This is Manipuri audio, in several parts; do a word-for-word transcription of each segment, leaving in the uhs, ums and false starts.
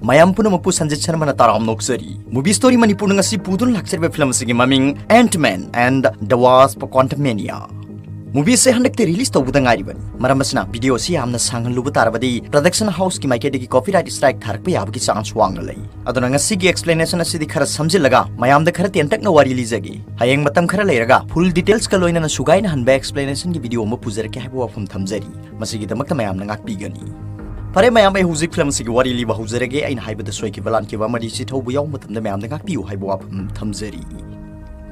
ꯃꯌꯥꯝ ꯄꯨꯝꯅꯃꯛꯄꯨ ꯁꯟꯖꯤꯠ ꯁꯔꯃꯅ ꯇꯔꯥꯝꯅ ꯑꯣꯛꯆꯔꯤ꯫ Movie Story ꯃꯅꯤꯄꯨꯔꯅ ꯉꯁꯤ ꯄꯨꯗꯨꯅ ꯂꯥꯛꯆꯔꯤꯕ ꯐꯤꯂꯝ ꯑꯁꯤꯒꯤ ꯃꯃꯤꯡ Ant-Man and the Wasp: Quantumania꯫ Movie ꯑꯁꯤ ꯍꯟꯗꯛꯇ release ꯇꯧꯕꯗ ꯉꯥꯏꯔꯤꯕꯅꯤ꯫ ꯃꯔꯝ ꯑꯁꯤꯅ video ꯑꯁꯤ ꯌꯥꯝꯅ ꯁꯥꯡꯍꯜꯂꯨꯕ ꯇꯥꯔꯕꯗꯤ production house ꯀꯤ ꯃꯥꯏꯀꯩꯗꯒꯤ copyright strike ꯊꯥꯔꯛꯄ ꯌꯥꯕꯒꯤ chance ꯋꯥꯡꯅ ꯂꯩ꯫ ꯑꯗꯨꯅ ꯉꯁꯤꯒꯤ explanation ꯑꯁꯤꯗꯤ ꯈꯔ ꯁꯝꯖꯤꯜꯂꯒ ꯃꯌꯥꯝꯗ ꯈꯔ ꯇꯦꯟꯇꯛꯅ ꯋꯥꯔꯤ ꯂꯤꯖꯒꯦ꯫ ꯍꯌꯦꯡ ꯃꯇꯝ ꯈꯔ ꯂꯩꯔꯒ full details ꯀ ꯂꯣꯏꯅꯅ ꯁꯨꯒꯥꯏꯅ ꯍꯟꯕ explanation ꯒꯤ video ꯑꯃ ꯄꯨꯖꯔꯛꯀꯦ ꯍꯥꯏꯕ ꯋꯥꯐꯝ ꯊꯝꯖꯔꯤ꯫ ꯃꯁꯤꯒꯤꯗꯃꯛꯇ ꯃꯌꯥꯝꯅ ꯉꯥꯛꯄꯤꯒꯅꯤ꯫ ꯐꯔꯦ ꯃꯌꯥꯝ, ꯑꯩ ꯍꯧꯖꯤꯛ ꯐꯤꯂꯝ ꯑꯁꯤꯒꯤ ꯋꯥꯔꯤ ꯂꯤꯕ ꯍꯧꯖꯔꯒꯦ꯫ ꯑꯩꯅ ꯍꯥꯏꯕꯗ ꯁꯣꯏꯈꯤꯕ ꯂꯥꯟꯈꯤꯕ ꯑꯃꯗꯤ ꯆꯤꯊꯧꯕ ꯌꯥꯎꯕ ꯃꯇꯝꯗ ꯃꯌꯥꯝꯅ ꯉꯥꯛꯄꯤꯌꯨ ꯍꯥꯏꯕ ꯋꯥꯐꯝ ꯊꯝꯖꯔꯤ꯫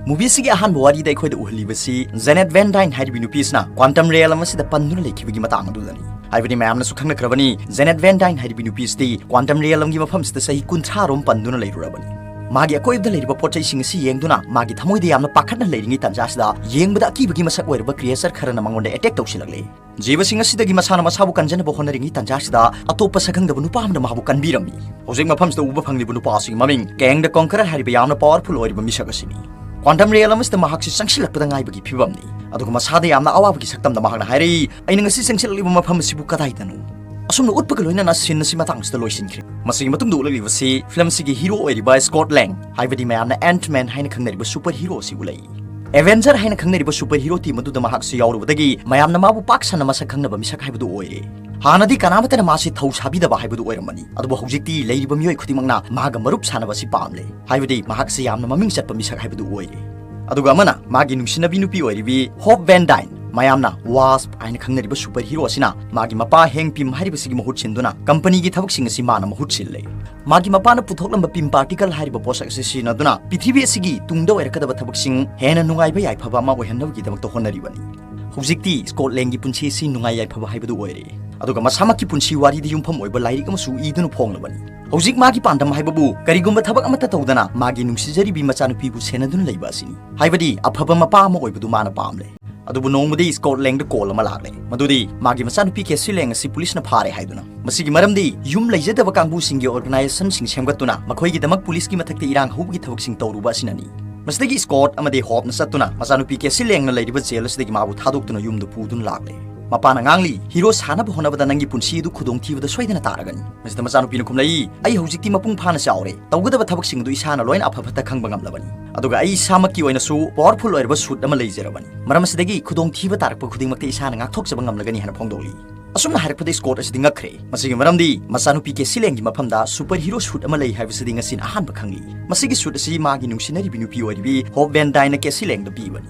Movie ꯑꯁꯤꯒꯤ ꯑꯍꯥꯟꯕ ꯋꯥꯔꯤꯗ ꯑꯩꯈꯣꯏꯗ ꯎꯍꯜꯂꯤꯕꯁꯤ Janet Van Dyne ꯍꯥꯏꯔꯤꯕꯤ ꯅꯨꯄꯤ ꯑꯁꯤꯅ quantum realm ꯑꯁꯤꯗ ꯄꯟꯗꯨꯅ ꯂꯩꯈꯤꯕꯒꯤ ꯃꯇꯥꯡ ꯑꯗꯨꯗꯅꯤ꯫ ꯍꯥꯏꯕꯗꯤ ꯃꯌꯥꯝꯅꯁꯨ ꯈꯪꯅꯈ꯭ꯔꯕꯅꯤ, Janet Van Dyne ꯍꯥꯏꯔꯤꯕꯤ ꯅꯨꯄꯤ ꯑꯁꯤꯗꯤ quantum realm ꯒꯤ ꯃꯐꯝꯁꯤꯗ ꯆꯍꯤ ꯀꯨꯟꯊ꯭ꯔꯥ ꯔꯣꯝ ꯄꯟꯗꯨꯅ ꯂꯩꯔꯨꯔꯕꯅꯤ꯫ ꯃꯥꯒꯤ ꯑꯀꯣꯏꯕꯗ ꯂꯩꯔꯤꯕ ꯄꯣꯠ ꯆꯩꯁꯤꯡ ꯑꯁꯤ ꯌꯦꯡꯗꯨꯅ ꯃꯥꯒꯤ ꯊꯃꯣꯏꯗ ꯌꯥꯝꯅ ꯄꯥꯈꯠꯅ ꯂꯩꯔꯤꯉꯩ ꯇꯥꯟꯖꯥꯁꯤꯗ ꯌꯦꯡꯕꯗ ꯑꯀꯤꯕꯒꯤ ꯃꯁꯛ ꯑꯣꯏꯔꯕ creature ꯈꯔꯅ ꯃꯉꯣꯟꯗ attack ꯇꯧꯁꯤꯜꯂꯛꯂꯦ꯫ ꯖꯤꯕꯁꯤꯡ ꯑꯁꯤꯗꯒꯤ ꯃꯁꯥꯅ ꯃꯁꯥꯕꯨ ꯀꯟꯖꯅꯕ ꯍꯣꯠꯅꯔꯤꯉꯩ ꯇꯥꯟꯖꯥꯁꯤꯗ ꯑꯇꯣꯞꯄ ꯁꯛꯈꯪꯗꯕ ꯅꯨꯄꯥ ꯑꯃꯅ ꯃꯍꯥꯛꯄꯨ ꯀꯟꯕꯤꯔꯝꯃꯤ꯫ ꯍꯧꯖꯤꯛ ꯃꯐꯝꯁꯤꯗ ꯎꯕ ꯐꯪꯂꯤꯕ ꯅꯨꯄꯥ ꯑꯁꯤꯒꯤ ꯃꯃꯤꯡ Kang the Conqueror ꯍꯥꯏꯔꯤꯕ ꯌꯥꯝꯅ powerful ꯑꯣꯏꯔꯤꯕ ꯃꯤꯁꯛ ꯑꯁꯤꯅꯤ꯫ Quantum realm ꯑꯁꯤꯗ ꯃꯍꯥꯛꯁꯤ ꯆꯪꯁꯤꯜꯂꯛꯄꯗ ꯉꯥꯏꯕꯒꯤ ꯐꯤꯕꯝꯅꯤ꯫ ꯑꯗꯨꯒ ꯃꯁꯥꯗ ꯌꯥꯝꯅ ꯑꯋꯥꯕꯒꯤ ꯁꯛꯇꯝꯗ ꯃꯍꯥꯛꯅ ꯍꯥꯏꯔꯛꯏ, "ꯑꯩꯅ ꯉꯁꯤ ꯆꯪꯁꯤꯜꯂꯛꯂꯤꯕ ꯃꯐꯝ ꯑꯁꯤꯕꯨ ꯀꯗꯥꯏꯗꯅꯣ?" ꯑꯁꯨꯝꯅ ꯎꯠꯄꯒ ꯂꯣꯏꯅꯅ scene ꯑꯁꯤ ꯃꯇꯥꯡꯁꯤꯗ ꯂꯣꯏꯁꯤꯟꯈ꯭ꯔꯦ꯫ ꯃꯁꯤꯒꯤ ꯃꯇꯨꯡꯗ ꯎꯠꯂꯛꯂꯤꯕꯁꯤ ꯐꯤꯂꯝ ꯑꯁꯤꯒꯤ hero ꯑꯣꯏꯔꯤꯕ Scott Lang, ꯍꯥꯏꯕꯗꯤ ꯃꯌꯥꯝꯅ Ant-Man ꯍꯥꯏꯅ ꯈꯪꯅꯔꯤꯕ super hero ꯑꯁꯤ ꯎꯠꯂꯛꯏ꯫ Avenger ꯍꯥꯏꯅ ꯈꯪꯅꯔꯤꯕ super hero team ꯑꯗꯨꯗ ꯃꯍꯥꯛꯁꯨ ꯌꯥꯎꯔꯨꯕꯗꯒꯤ ꯃꯌꯥꯝꯅ ꯃꯥꯕꯨ ꯄꯥꯛ ꯁꯟꯅ ꯃꯁꯛ ꯈꯪꯅꯕ ꯃꯤꯁꯛ ꯍꯥꯏꯕꯗꯨ ꯑꯣꯏꯔꯦ꯫ ꯍꯥꯟꯅꯗꯤ ꯀꯅꯥꯃꯠꯇꯅ ꯃꯥꯁꯤ ꯊꯧ ꯁꯥꯕꯤꯗꯕ ꯍꯥꯏꯕꯗꯨ ꯑꯣꯏꯔꯝꯕꯅꯤ, ꯑꯗꯨꯕꯨ ꯍꯧꯖꯤꯛꯇꯤ ꯂꯩꯔꯤꯕ ꯃꯤꯑꯣꯏ ꯈꯨꯗꯤꯡꯃꯛꯅ ꯃꯥꯒ ꯃꯔꯨꯞ ꯁꯥꯟꯅꯕ ꯑꯁꯤ ꯄꯥꯝꯂꯦ, ꯍꯥꯏꯕꯗꯤ ꯃꯍꯥꯛꯁꯤ ꯌꯥꯝꯅ ꯃꯃꯤꯡ ꯆꯠꯄ ꯃꯤꯁꯛ ꯍꯥꯏꯕꯗꯨ ꯑꯣꯏꯔꯦ꯫ ꯑꯗꯨꯒ ꯑꯃꯅ ꯃꯥꯒꯤ ꯅꯨꯡꯁꯤꯅꯕꯤ ꯅꯨꯄꯤ ꯑꯣꯏꯔꯤꯕꯤ Hope Van Dyne, ꯃꯌꯥꯝꯅ Wasp ꯍꯥꯏꯅ ꯈꯪꯅꯔꯤꯕ super hero ꯑꯁꯤꯅ ꯃꯥꯒꯤ ꯃꯄꯥ Hank Pym ꯍꯥꯏꯔꯤꯕꯁꯤꯒꯤ ꯃꯍꯨꯠ ꯁꯤꯟꯗꯨꯅ company ꯒꯤ ꯊꯕꯛꯁꯤꯡ ꯑꯁꯤ ꯃꯥꯅ ꯃꯍꯨꯠ ꯁꯤꯜꯂꯦ꯫ ꯃꯥꯒꯤ ꯃꯄꯥꯅ ꯄꯨꯊꯣꯛꯂꯝꯕ Pym particle ꯍꯥꯏꯔꯤꯕ ꯄꯣꯠꯁꯛ ꯑꯁꯤ ꯁꯤꯖꯤꯟꯅꯗꯨꯅ ꯄ꯭ꯔꯤꯊꯤꯕꯤ ꯑꯁꯤꯒꯤ ꯇꯨꯡꯗ ꯑꯣꯏꯔꯛꯀꯗꯕ ꯊꯕꯛꯁꯤꯡ ꯍꯦꯟꯅ ꯅꯨꯡꯉꯥꯏꯕ ꯌꯥꯏꯐꯕ ꯑꯃ ꯑꯣꯏꯍꯟꯅꯕꯒꯤꯗꯃꯛꯇ ꯍꯣꯠꯅꯔꯤꯕꯅꯤ꯫ ꯍꯧꯖꯤꯛꯇꯤ Scott Lang ꯒꯤ ꯄꯨꯟꯁꯤ ꯑꯁꯤ ꯅꯨꯡꯉꯥꯏ ꯌꯥꯏꯐꯕ ꯍꯥꯏꯕꯗꯨ ꯑꯣꯏꯔꯦ꯫ ꯑꯗꯨꯒ ꯃꯁꯥꯃꯛꯀꯤ ꯄꯨꯟꯁꯤ ꯋꯥꯔꯤꯗ ꯌꯨꯝꯐꯝ ꯑꯣꯏꯕ ꯂꯥꯏꯔꯤꯛ ꯑꯃꯁꯨ ꯏꯗꯨꯅ ꯐꯣꯡꯂꯕꯅꯤ꯫ ꯍꯧꯖꯤꯛ ꯃꯥꯒꯤ ꯄꯥꯟꯗꯝ ꯍꯥꯏꯕꯕꯨ ꯀꯔꯤꯒꯨꯝꯕ ꯊꯕꯛ ꯑꯃꯠꯇ ꯇꯧꯗꯅ ꯃꯥꯒꯤ ꯅꯨꯡꯁꯤꯖꯔꯤꯕꯤ ꯃꯆꯥꯅꯨꯄꯤꯕꯨ ꯁꯦꯟꯅꯗꯨꯅ ꯂꯩꯕ ꯑꯁꯤꯅꯤ꯫ ꯍꯥꯏꯕꯗꯤ ꯑꯐꯕ ꯃꯄꯥ ꯑꯃ ꯑꯣꯏꯕꯗꯨ ꯃꯥꯅ ꯄꯥꯝꯂꯦ꯫ ꯑꯗꯨꯕꯨ ꯅꯣꯡꯃꯗꯤ Scott Lang ꯗ call ꯑꯃ ꯂꯥꯛꯂꯦ, ꯃꯗꯨꯗꯤ ꯃꯥꯒꯤ ꯃꯆꯥꯅꯨꯄꯤ Cassie Lang ꯑꯁꯤ ꯄꯨꯂꯤꯁꯅ ꯐꯥꯔꯦ ꯍꯥꯏꯗꯨꯅ꯫ ꯃꯁꯤꯒꯤ ꯃꯔꯝꯗꯤ ꯌꯨꯝ ꯂꯩꯖꯗꯕ ꯀꯥꯡꯕꯨꯁꯤꯡꯒꯤ organization ꯁꯤꯡ ꯁꯦꯝꯒꯠꯇꯨꯅ ꯃꯈꯣꯏꯒꯤꯗꯃꯛ ꯄꯨꯂꯤꯁꯀꯤ ꯃꯊꯛꯇ ꯏꯔꯥꯡ ꯍꯧꯕꯒꯤ ꯊꯕꯛꯁꯤꯡ ꯇꯧꯔꯨꯕ ꯑꯁꯤꯅꯅꯤ꯫ ꯃꯁꯤꯗꯒꯤ Scott ꯑꯃꯗꯤ Hope ꯅ ꯆꯠꯇꯨꯅ ꯃꯆꯥꯅꯨꯄꯤ Cassie Lang ꯅ ꯂꯩꯔꯤꯕ jail ꯑꯁꯤꯗꯒꯤ ꯃꯥꯕꯨ ꯊꯥꯗꯣꯛꯇꯨꯅ ꯌꯨꯝꯗ ꯄꯨꯗꯨꯅ ꯂꯥꯛꯂꯦ꯫ ꯃꯄꯥꯅ ꯉꯥꯡꯂꯤ, "ꯍꯤꯔꯣ ꯁꯥꯅꯕ ꯍꯣꯠꯅꯕꯗ ꯅꯪꯒꯤ ꯄꯨꯟꯁꯤ ꯑꯗꯨ ꯈꯨꯗꯣꯡꯊꯤꯕꯗ ꯁꯣꯏꯗꯅ ꯇꯥꯔꯒꯅꯤ"꯫ ꯃꯁꯤꯗ ꯃꯆꯥꯅꯨꯄꯤꯅ ꯈꯨꯝꯂꯛꯏ, "ꯑꯩ ꯍꯧꯖꯤꯛꯇꯤ ꯃꯄꯨꯡ ꯐꯥꯅ ꯆꯥꯎꯔꯦ, ꯇꯧꯒꯗꯕ ꯊꯕꯛꯁꯤꯡ ꯑꯗꯨ ꯏꯁꯥꯅ ꯂꯣꯏꯅ ꯑꯐ ꯐꯠꯇ ꯈꯪꯕ ꯉꯝꯂꯕꯅꯤ꯫ ꯑꯗꯨꯒ ꯑꯩ ꯏꯁꯥꯃꯛꯀꯤ ꯑꯣꯏꯅꯁꯨ ꯄꯥꯋꯔꯐꯨꯜ ꯑꯣꯏꯔꯕ ꯁꯨꯠ ꯑꯃ ꯂꯩꯖꯔꯕꯅꯤ꯫ ꯃꯔꯝ ꯑꯁꯤꯗꯒꯤ ꯈꯨꯗꯣꯡꯊꯤꯕ ꯇꯥꯔꯛꯄ ꯈꯨꯗꯤꯡꯃꯛꯇ ꯏꯁꯥꯅ ꯉꯥꯛꯊꯣꯛꯆꯕ ꯉꯝꯂꯒꯅꯤ" ꯍꯥꯏꯅ ꯐꯣꯡꯗꯣꯛꯂꯤ꯫ ꯑꯁꯨꯝꯅ ꯍꯥꯏꯔꯛꯄꯗ ꯁ꯭ꯀꯣꯠ ꯑꯁꯤꯗꯤ ꯉꯛꯈ꯭ꯔꯦ꯫ ꯃꯁꯤꯒꯤ ꯃꯔꯝꯗꯤ ꯃꯆꯥꯅꯨꯄꯤ ꯀꯦꯁꯤ ꯂꯦꯡꯒꯤ ꯃꯐꯝꯗ ꯁꯨꯄꯔ ꯍꯤꯔꯣ ꯁꯨꯠ ꯑꯃ ꯂꯩ ꯍꯥꯏꯕꯁꯤꯗꯤ ꯉꯁꯤꯅ ꯑꯍꯥꯟꯕ ꯈꯪꯂꯤ꯫ ꯃꯁꯤꯒꯤ ꯁꯨꯠ ꯑꯁꯤ ꯃꯥꯒꯤ ꯅꯨꯡꯁꯤꯅꯔꯤꯕꯤ ꯅꯨꯄꯤ ꯑꯣꯏꯔꯤꯕꯤ ꯍꯣꯞ ꯚꯦꯟ ꯗꯥꯏꯟꯅ ꯀꯦꯁꯤ ꯂꯦꯡꯗ ꯄꯤꯕꯅꯤ꯫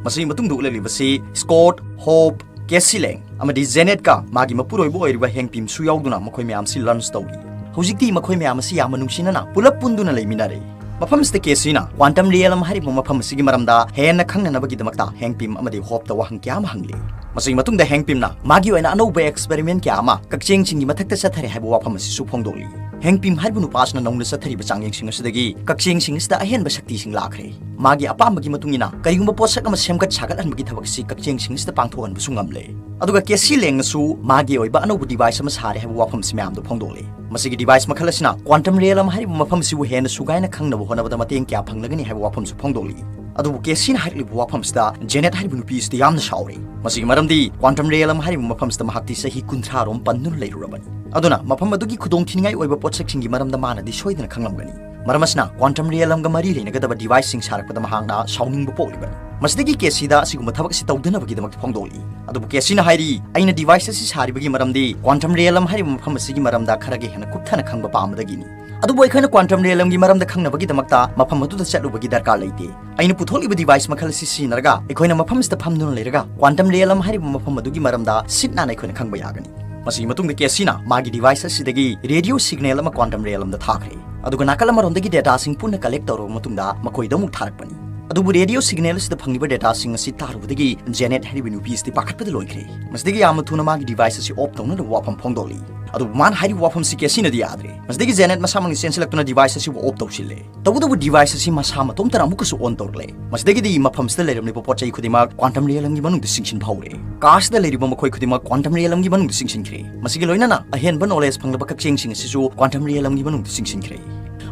ꯃꯁꯤꯒꯤ ꯃꯇꯨꯡꯗ ꯎꯠꯂꯛꯂꯤꯕꯁꯤ ꯁ꯭ꯀꯣꯠ, ꯍꯣꯞ, ꯀꯦꯁꯤ ꯂꯦꯡ ꯑꯃꯗꯤ ꯖꯦꯅꯦꯠꯀ ꯃꯥꯒꯤ ꯃꯄꯨꯔꯣꯏꯕ ꯑꯣꯏꯔꯤꯕ ꯍꯦꯡ ꯄꯤꯝꯁꯨ ꯌꯥꯎꯗꯨꯅ ꯃꯈꯣꯏ ꯃꯌꯥꯝꯁꯤ ꯂꯟꯆ ꯇꯧꯔꯤ꯫ ꯍꯧꯖꯤꯛꯇꯤ ꯃꯈꯣꯏ ꯃꯌꯥꯝ ꯑꯁꯤ ꯌꯥꯝꯅ ꯅꯨꯡꯁꯤꯅꯅ ꯄꯨꯂꯞ ꯄꯨꯟꯗꯨꯅ ꯂꯩꯃꯤꯟꯅꯔꯦ꯫ ꯃꯐꯝꯁꯤꯗ ꯀꯦꯁꯤꯅ ꯀ꯭ꯋꯥꯟꯇꯝ ꯔꯤꯌꯦꯜꯝ ꯍꯥꯏꯔꯤꯕ ꯃꯐꯝ ꯑꯁꯤꯒꯤ ꯃꯔꯝꯗ ꯍꯦꯟꯅ ꯈꯪꯅꯅꯕꯒꯤꯗꯃꯛꯇ ꯍꯦꯡ ꯄꯤꯝ ꯑꯃꯗꯤ ꯍꯣꯞꯇ ꯋꯥꯍꯪ ꯀꯌꯥ ꯑꯃ ꯍꯪꯂꯤ꯫ ꯃꯁꯤꯒꯤ ꯃꯇꯨꯡꯗ ꯍꯦꯡ ꯄꯤꯝꯅ ꯃꯥꯒꯤ ꯑꯣꯏꯅ ꯑꯅꯧꯕ ꯑꯦꯛꯁꯄꯦꯔꯤꯃꯦꯟ ꯀꯌꯥ ꯑꯃ ꯀꯛꯆꯦꯡꯁꯤꯡꯒꯤ ꯃꯊꯛꯇ ꯆꯠꯊꯔꯦ ꯍꯥꯏꯕ ꯋꯥꯐꯝ ꯑꯁꯤꯁꯨ ꯐꯣꯡꯗꯣꯛꯂꯤ꯫ ꯍꯦꯡ ꯄꯤꯝ ꯍꯥꯏꯔꯤꯕ ꯅꯨꯄꯥ ꯑꯁꯤꯅ ꯅꯧꯅ ꯆꯠꯊꯔꯤꯕ ꯆꯥꯡꯌꯦꯡꯁꯤꯡ ꯑꯁꯤꯗꯒꯤ ꯀꯛꯆꯦꯡꯁꯤꯡ ꯑꯁꯤꯗ ꯑꯍꯦꯟꯕ ꯁꯛꯇꯤꯁꯤꯡ ꯂꯥꯛꯈ꯭ꯔꯦ꯫ ꯃꯥꯒꯤ ꯑꯄꯥꯝꯕꯒꯤ ꯃꯇꯨꯡ ꯏꯟꯅ ꯀꯔꯤꯒꯨꯝꯕ ꯄꯣꯠꯁꯛ ꯑꯃ ꯁꯦꯝꯒꯠ ꯁꯥꯒꯠꯍꯟꯕꯒꯤ ꯊꯕꯛ ꯑꯁꯤ ꯀꯛꯆꯦꯡꯁꯤꯡ ꯑꯁꯤꯗ ꯄꯥꯡꯊꯣꯛꯍꯟꯕꯁꯨ ꯉꯝꯂꯦ꯫ ꯑꯗꯨꯒ ꯀꯦꯁꯤ ꯂꯦꯡꯅꯁꯨ ꯃꯥꯒꯤ ꯑꯣꯏꯕ ꯑꯅꯧꯕ ꯗꯤꯚꯥꯏꯁ ꯑꯃ ꯁꯥꯔꯦ ꯍꯥꯏꯕ ꯋꯥꯐꯝꯁꯤ ꯃꯌꯥꯝꯗ ꯐꯣꯡꯗꯣꯛꯂꯤ꯫ ꯃꯁꯤꯒꯤ ꯗꯤꯚꯥꯏꯁ ꯃꯈꯜ ꯑꯁꯤꯅ ꯀ꯭ꯋꯥꯟꯇꯝ ꯔꯤꯌꯦꯜꯝ ꯍꯥꯏꯔꯤꯕ ꯃꯐꯝ ꯑꯁꯤꯕꯨ ꯍꯦꯟꯅ ꯁꯨꯒꯥꯏꯅ ꯈꯪꯅꯕ ꯍꯣꯠꯅꯕꯗ ꯃꯇꯦꯡ ꯀꯌꯥ ꯐꯪꯂꯒꯅꯤ ꯍꯥꯏꯕ ꯋꯥꯐꯝꯁꯨ ꯐꯣꯡꯗꯣꯛꯂꯤ꯫ ꯑꯗꯨꯕꯨ ꯀꯦꯁꯤꯅ ꯍꯥꯏꯔꯛꯂꯤꯕ ꯋꯥꯐꯝꯁꯤꯗ ꯖꯦꯅꯦꯠ ꯍꯥꯏꯔꯤꯕ ꯅꯨꯄꯤ ꯑꯁꯤꯗ ꯌꯥꯝꯅ ꯁꯥꯎꯔꯤ꯫ ꯃꯁꯤꯒꯤ ꯃꯔꯝꯗꯤ ꯀ꯭ꯋꯥꯟꯇꯝ ꯔꯤꯌꯦꯜꯝ ꯍꯥꯏꯔꯤꯕ ꯃꯐꯝꯁꯤꯗ ꯃꯍꯥꯛꯇꯤ ꯆꯍꯤ ꯀꯨꯟꯊ꯭ꯔꯥ ꯔꯣꯝ ꯄꯟꯗꯨꯅ ꯂꯩꯔꯨꯔꯕꯅꯤ꯫ ꯑꯗꯨꯅ ꯃꯐꯝ ꯑꯗꯨꯒꯤ ꯈꯨꯗꯣꯡꯊꯤꯅꯤꯡꯉꯥꯏ ꯑꯣꯏꯕ ꯄꯣꯠꯁꯛꯁꯤꯡꯒꯤ ꯃꯔꯝꯗ ꯃꯥꯅꯗꯤ ꯁꯣꯏꯗꯅ ꯈꯪꯂꯝꯒꯅꯤ꯫ ꯃꯔꯝ ꯑꯁꯤꯅ ꯀ꯭ꯋꯥꯟꯇꯝ ꯔꯤꯌꯦꯜꯝꯒ ꯃꯔꯤ ꯂꯩꯅꯒꯗꯕ ꯗꯤꯚꯥꯏꯁꯁꯤꯡ ꯁꯥꯔꯛꯄꯗ ꯃꯍꯥꯛꯅ ꯁꯥꯎꯅꯤꯡꯕ ꯄꯣꯛꯂꯤꯕꯅꯤ꯫ ꯃꯁꯤꯗꯒꯤ ꯀꯦꯁꯤꯗ ꯑꯁꯤꯒꯨꯝꯕ ꯊꯕꯛ ꯑꯁꯤ ꯇꯧꯗꯅꯕꯒꯤꯗꯃꯛꯇ ꯐꯣꯡꯗꯣꯛꯂꯤ꯫ ꯑꯗꯨꯕꯨ ꯀꯦꯁꯤꯅ ꯍꯥꯏꯔꯤ, "ꯑꯩꯅ ꯗꯤꯚꯥꯏꯁ ꯑꯁꯤ ꯁꯥꯔꯤꯕꯒꯤ ꯃꯔꯝꯗꯤ ꯀ꯭ꯋꯥꯟꯇꯝ ꯔꯤꯌꯦꯜꯝ ꯍꯥꯏꯔꯤꯕ ꯃꯐꯝ ꯑꯁꯤꯒꯤ ꯃꯔꯝꯗ ꯈꯔꯒ ꯍꯦꯟꯅ ꯀꯨꯞꯊꯅ ꯈꯪꯕ ꯄꯥꯝꯕꯗꯒꯤꯅꯤ꯫ ꯑꯗꯨꯕꯨ ꯑꯩꯈꯣꯏꯅ ꯀ꯭ꯋꯥꯟꯇꯝ ꯔꯤꯌꯦꯜꯝꯒꯤ ꯃꯔꯝꯗ ꯈꯪꯅꯕꯒꯤꯗꯃꯛꯇ ꯃꯐꯝ ꯑꯗꯨꯗ ꯆꯠꯂꯨꯕꯒꯤ ꯗꯔꯀꯥꯔ ꯂꯩꯇꯦ꯫ ꯑꯩꯅ ꯄꯨꯊꯣꯛꯂꯤꯕ ꯗꯤꯚꯥꯏꯁ ꯃꯈꯜ ꯑꯁꯤ ꯁꯤꯖꯤꯟꯅꯔꯒ ꯑꯩꯈꯣꯏꯅ ꯃꯐꯝꯁꯤꯗ ꯐꯝꯗꯨꯅ ꯂꯩꯔꯒ ꯀ꯭ꯋꯥꯟꯇꯝ ꯔꯤꯌꯦꯜꯝ ꯍꯥꯏꯔꯤꯕ ꯃꯐꯝ ꯑꯗꯨꯒꯤ ꯃꯔꯝꯗ ꯁꯤꯠ ꯅꯥꯟꯅ ꯑꯩꯈꯣꯏꯅ ꯈꯪꯕ ꯌꯥꯒꯅꯤ"꯫ ꯃꯁꯤꯒꯤ ꯃꯇꯨꯡꯗ ꯀꯦꯁꯤꯅ ꯃꯥꯒꯤ ꯗꯤꯚꯥꯏꯁ ꯑꯁꯤꯗꯒꯤ ꯔꯦꯗꯤꯑꯣ ꯁꯤꯒꯅꯦꯜ ꯑꯃ ꯀ꯭ꯋꯥꯟꯇꯝ ꯔꯤꯌꯦꯜꯝꯗ ꯊꯥꯈ꯭ꯔꯦ꯫ ꯑꯗꯨꯒ ꯅꯥꯀꯜ ꯑꯃꯔꯣꯝꯗꯒꯤ ꯗꯦꯇꯥꯁꯤꯡ ꯄꯨꯟꯅ ꯀꯂꯦꯛ ꯇꯧꯔꯕ ꯃꯇꯨꯡꯗ ꯃꯈꯣꯏꯗ ꯑꯃꯨꯛ ꯊꯥꯔꯛꯄꯅꯤ꯫ ꯑꯗꯨꯕꯨ ꯔꯦꯗꯤꯑꯣ ꯁꯤꯒꯅꯦꯜ ꯑꯁꯤꯗ ꯐꯪꯂꯤꯕ ꯗꯦꯇꯥꯁꯤꯡ ꯑꯁꯤ ꯇꯥꯔꯨꯕꯗꯒꯤ ꯖꯦꯅꯦꯠ ꯍꯥꯏꯔꯤꯕ ꯅꯨꯄꯤ ꯑꯁꯤꯗꯤ ꯄꯥꯈꯠꯄꯗ ꯂꯣꯏꯈ꯭ꯔꯦ꯫ ꯃꯁꯤꯗꯒꯤ ꯌꯥꯝꯅ ꯊꯨꯅ ꯃꯥꯒꯤ ꯗꯤꯚꯥꯏꯁ ꯑꯁꯤ ꯑꯣꯐ ꯇꯧꯅꯅꯕ ꯋꯥꯐꯝ ꯐꯣꯡꯗꯣꯛꯂꯤ꯫ ꯑꯗꯨꯕꯨ ꯃꯥꯅ ꯍꯥꯏꯔꯤꯕ ꯋꯥꯐꯝꯁꯤ ꯀꯦꯁꯤꯅꯗꯤ ꯌꯥꯗ꯭ꯔꯦ꯫ ꯃꯁꯤꯗꯒꯤ ꯖꯦꯅꯦꯠ ꯃꯁꯥꯃꯛꯅ ꯆꯦꯟꯁꯤꯜꯂꯛꯇꯨꯅ ꯗꯤꯚꯥꯏꯁ ꯑꯁꯤꯕꯨ ꯑꯣꯐ ꯇꯧꯁꯤꯜꯂꯦ꯫ ꯇꯧꯕꯇꯕꯨ ꯗꯤꯚꯥꯏꯁ ꯑꯁꯤ ꯃꯁꯥ ꯃꯇꯣꯝꯇꯅ ꯑꯃꯨꯛꯀꯁꯨ ꯑꯣꯟ ꯇꯧꯔꯛꯂꯦ꯫ ꯃꯁꯤꯗꯒꯤꯗꯤ ꯃꯐꯝꯁꯤꯗ ꯂꯩꯔꯝꯂꯤꯕ ꯄꯣꯠ ꯆꯩ ꯈꯨꯗꯤꯡꯃꯛ ꯀ꯭ꯋꯥꯟꯇꯝ ꯔꯤꯌꯦꯜꯝꯒꯤ ꯃꯅꯨꯡꯗ ꯆꯤꯡꯁꯤꯟꯕ ꯍꯧꯔꯦ꯫ ꯀꯥꯔꯁꯤꯗ ꯂꯩꯔꯤꯕ ꯃꯈꯣꯏ ꯈꯨꯗꯤꯡꯃꯛ ꯀ꯭ꯋꯥꯟꯇꯝ ꯔꯤꯌꯦꯜꯝꯒꯤ ꯃꯅꯨꯡꯗ ꯆꯤꯡꯁꯤꯟꯈ꯭ꯔꯦ꯫ ꯃꯁꯤꯒ ꯂꯣꯏꯅꯅ ꯑꯍꯦꯟꯕ ꯅꯣꯂꯦꯖ ꯐꯪꯂꯕ ꯀꯛꯆꯦꯡꯁꯤꯡ ꯑꯁꯤꯁꯨ ꯀ꯭ꯋꯥꯟꯇꯝ ꯔꯤꯌꯦꯜꯝꯒꯤ ꯃꯅꯨꯡꯗ ꯆꯤꯡꯁꯤꯟꯈ꯭ꯔꯦ꯫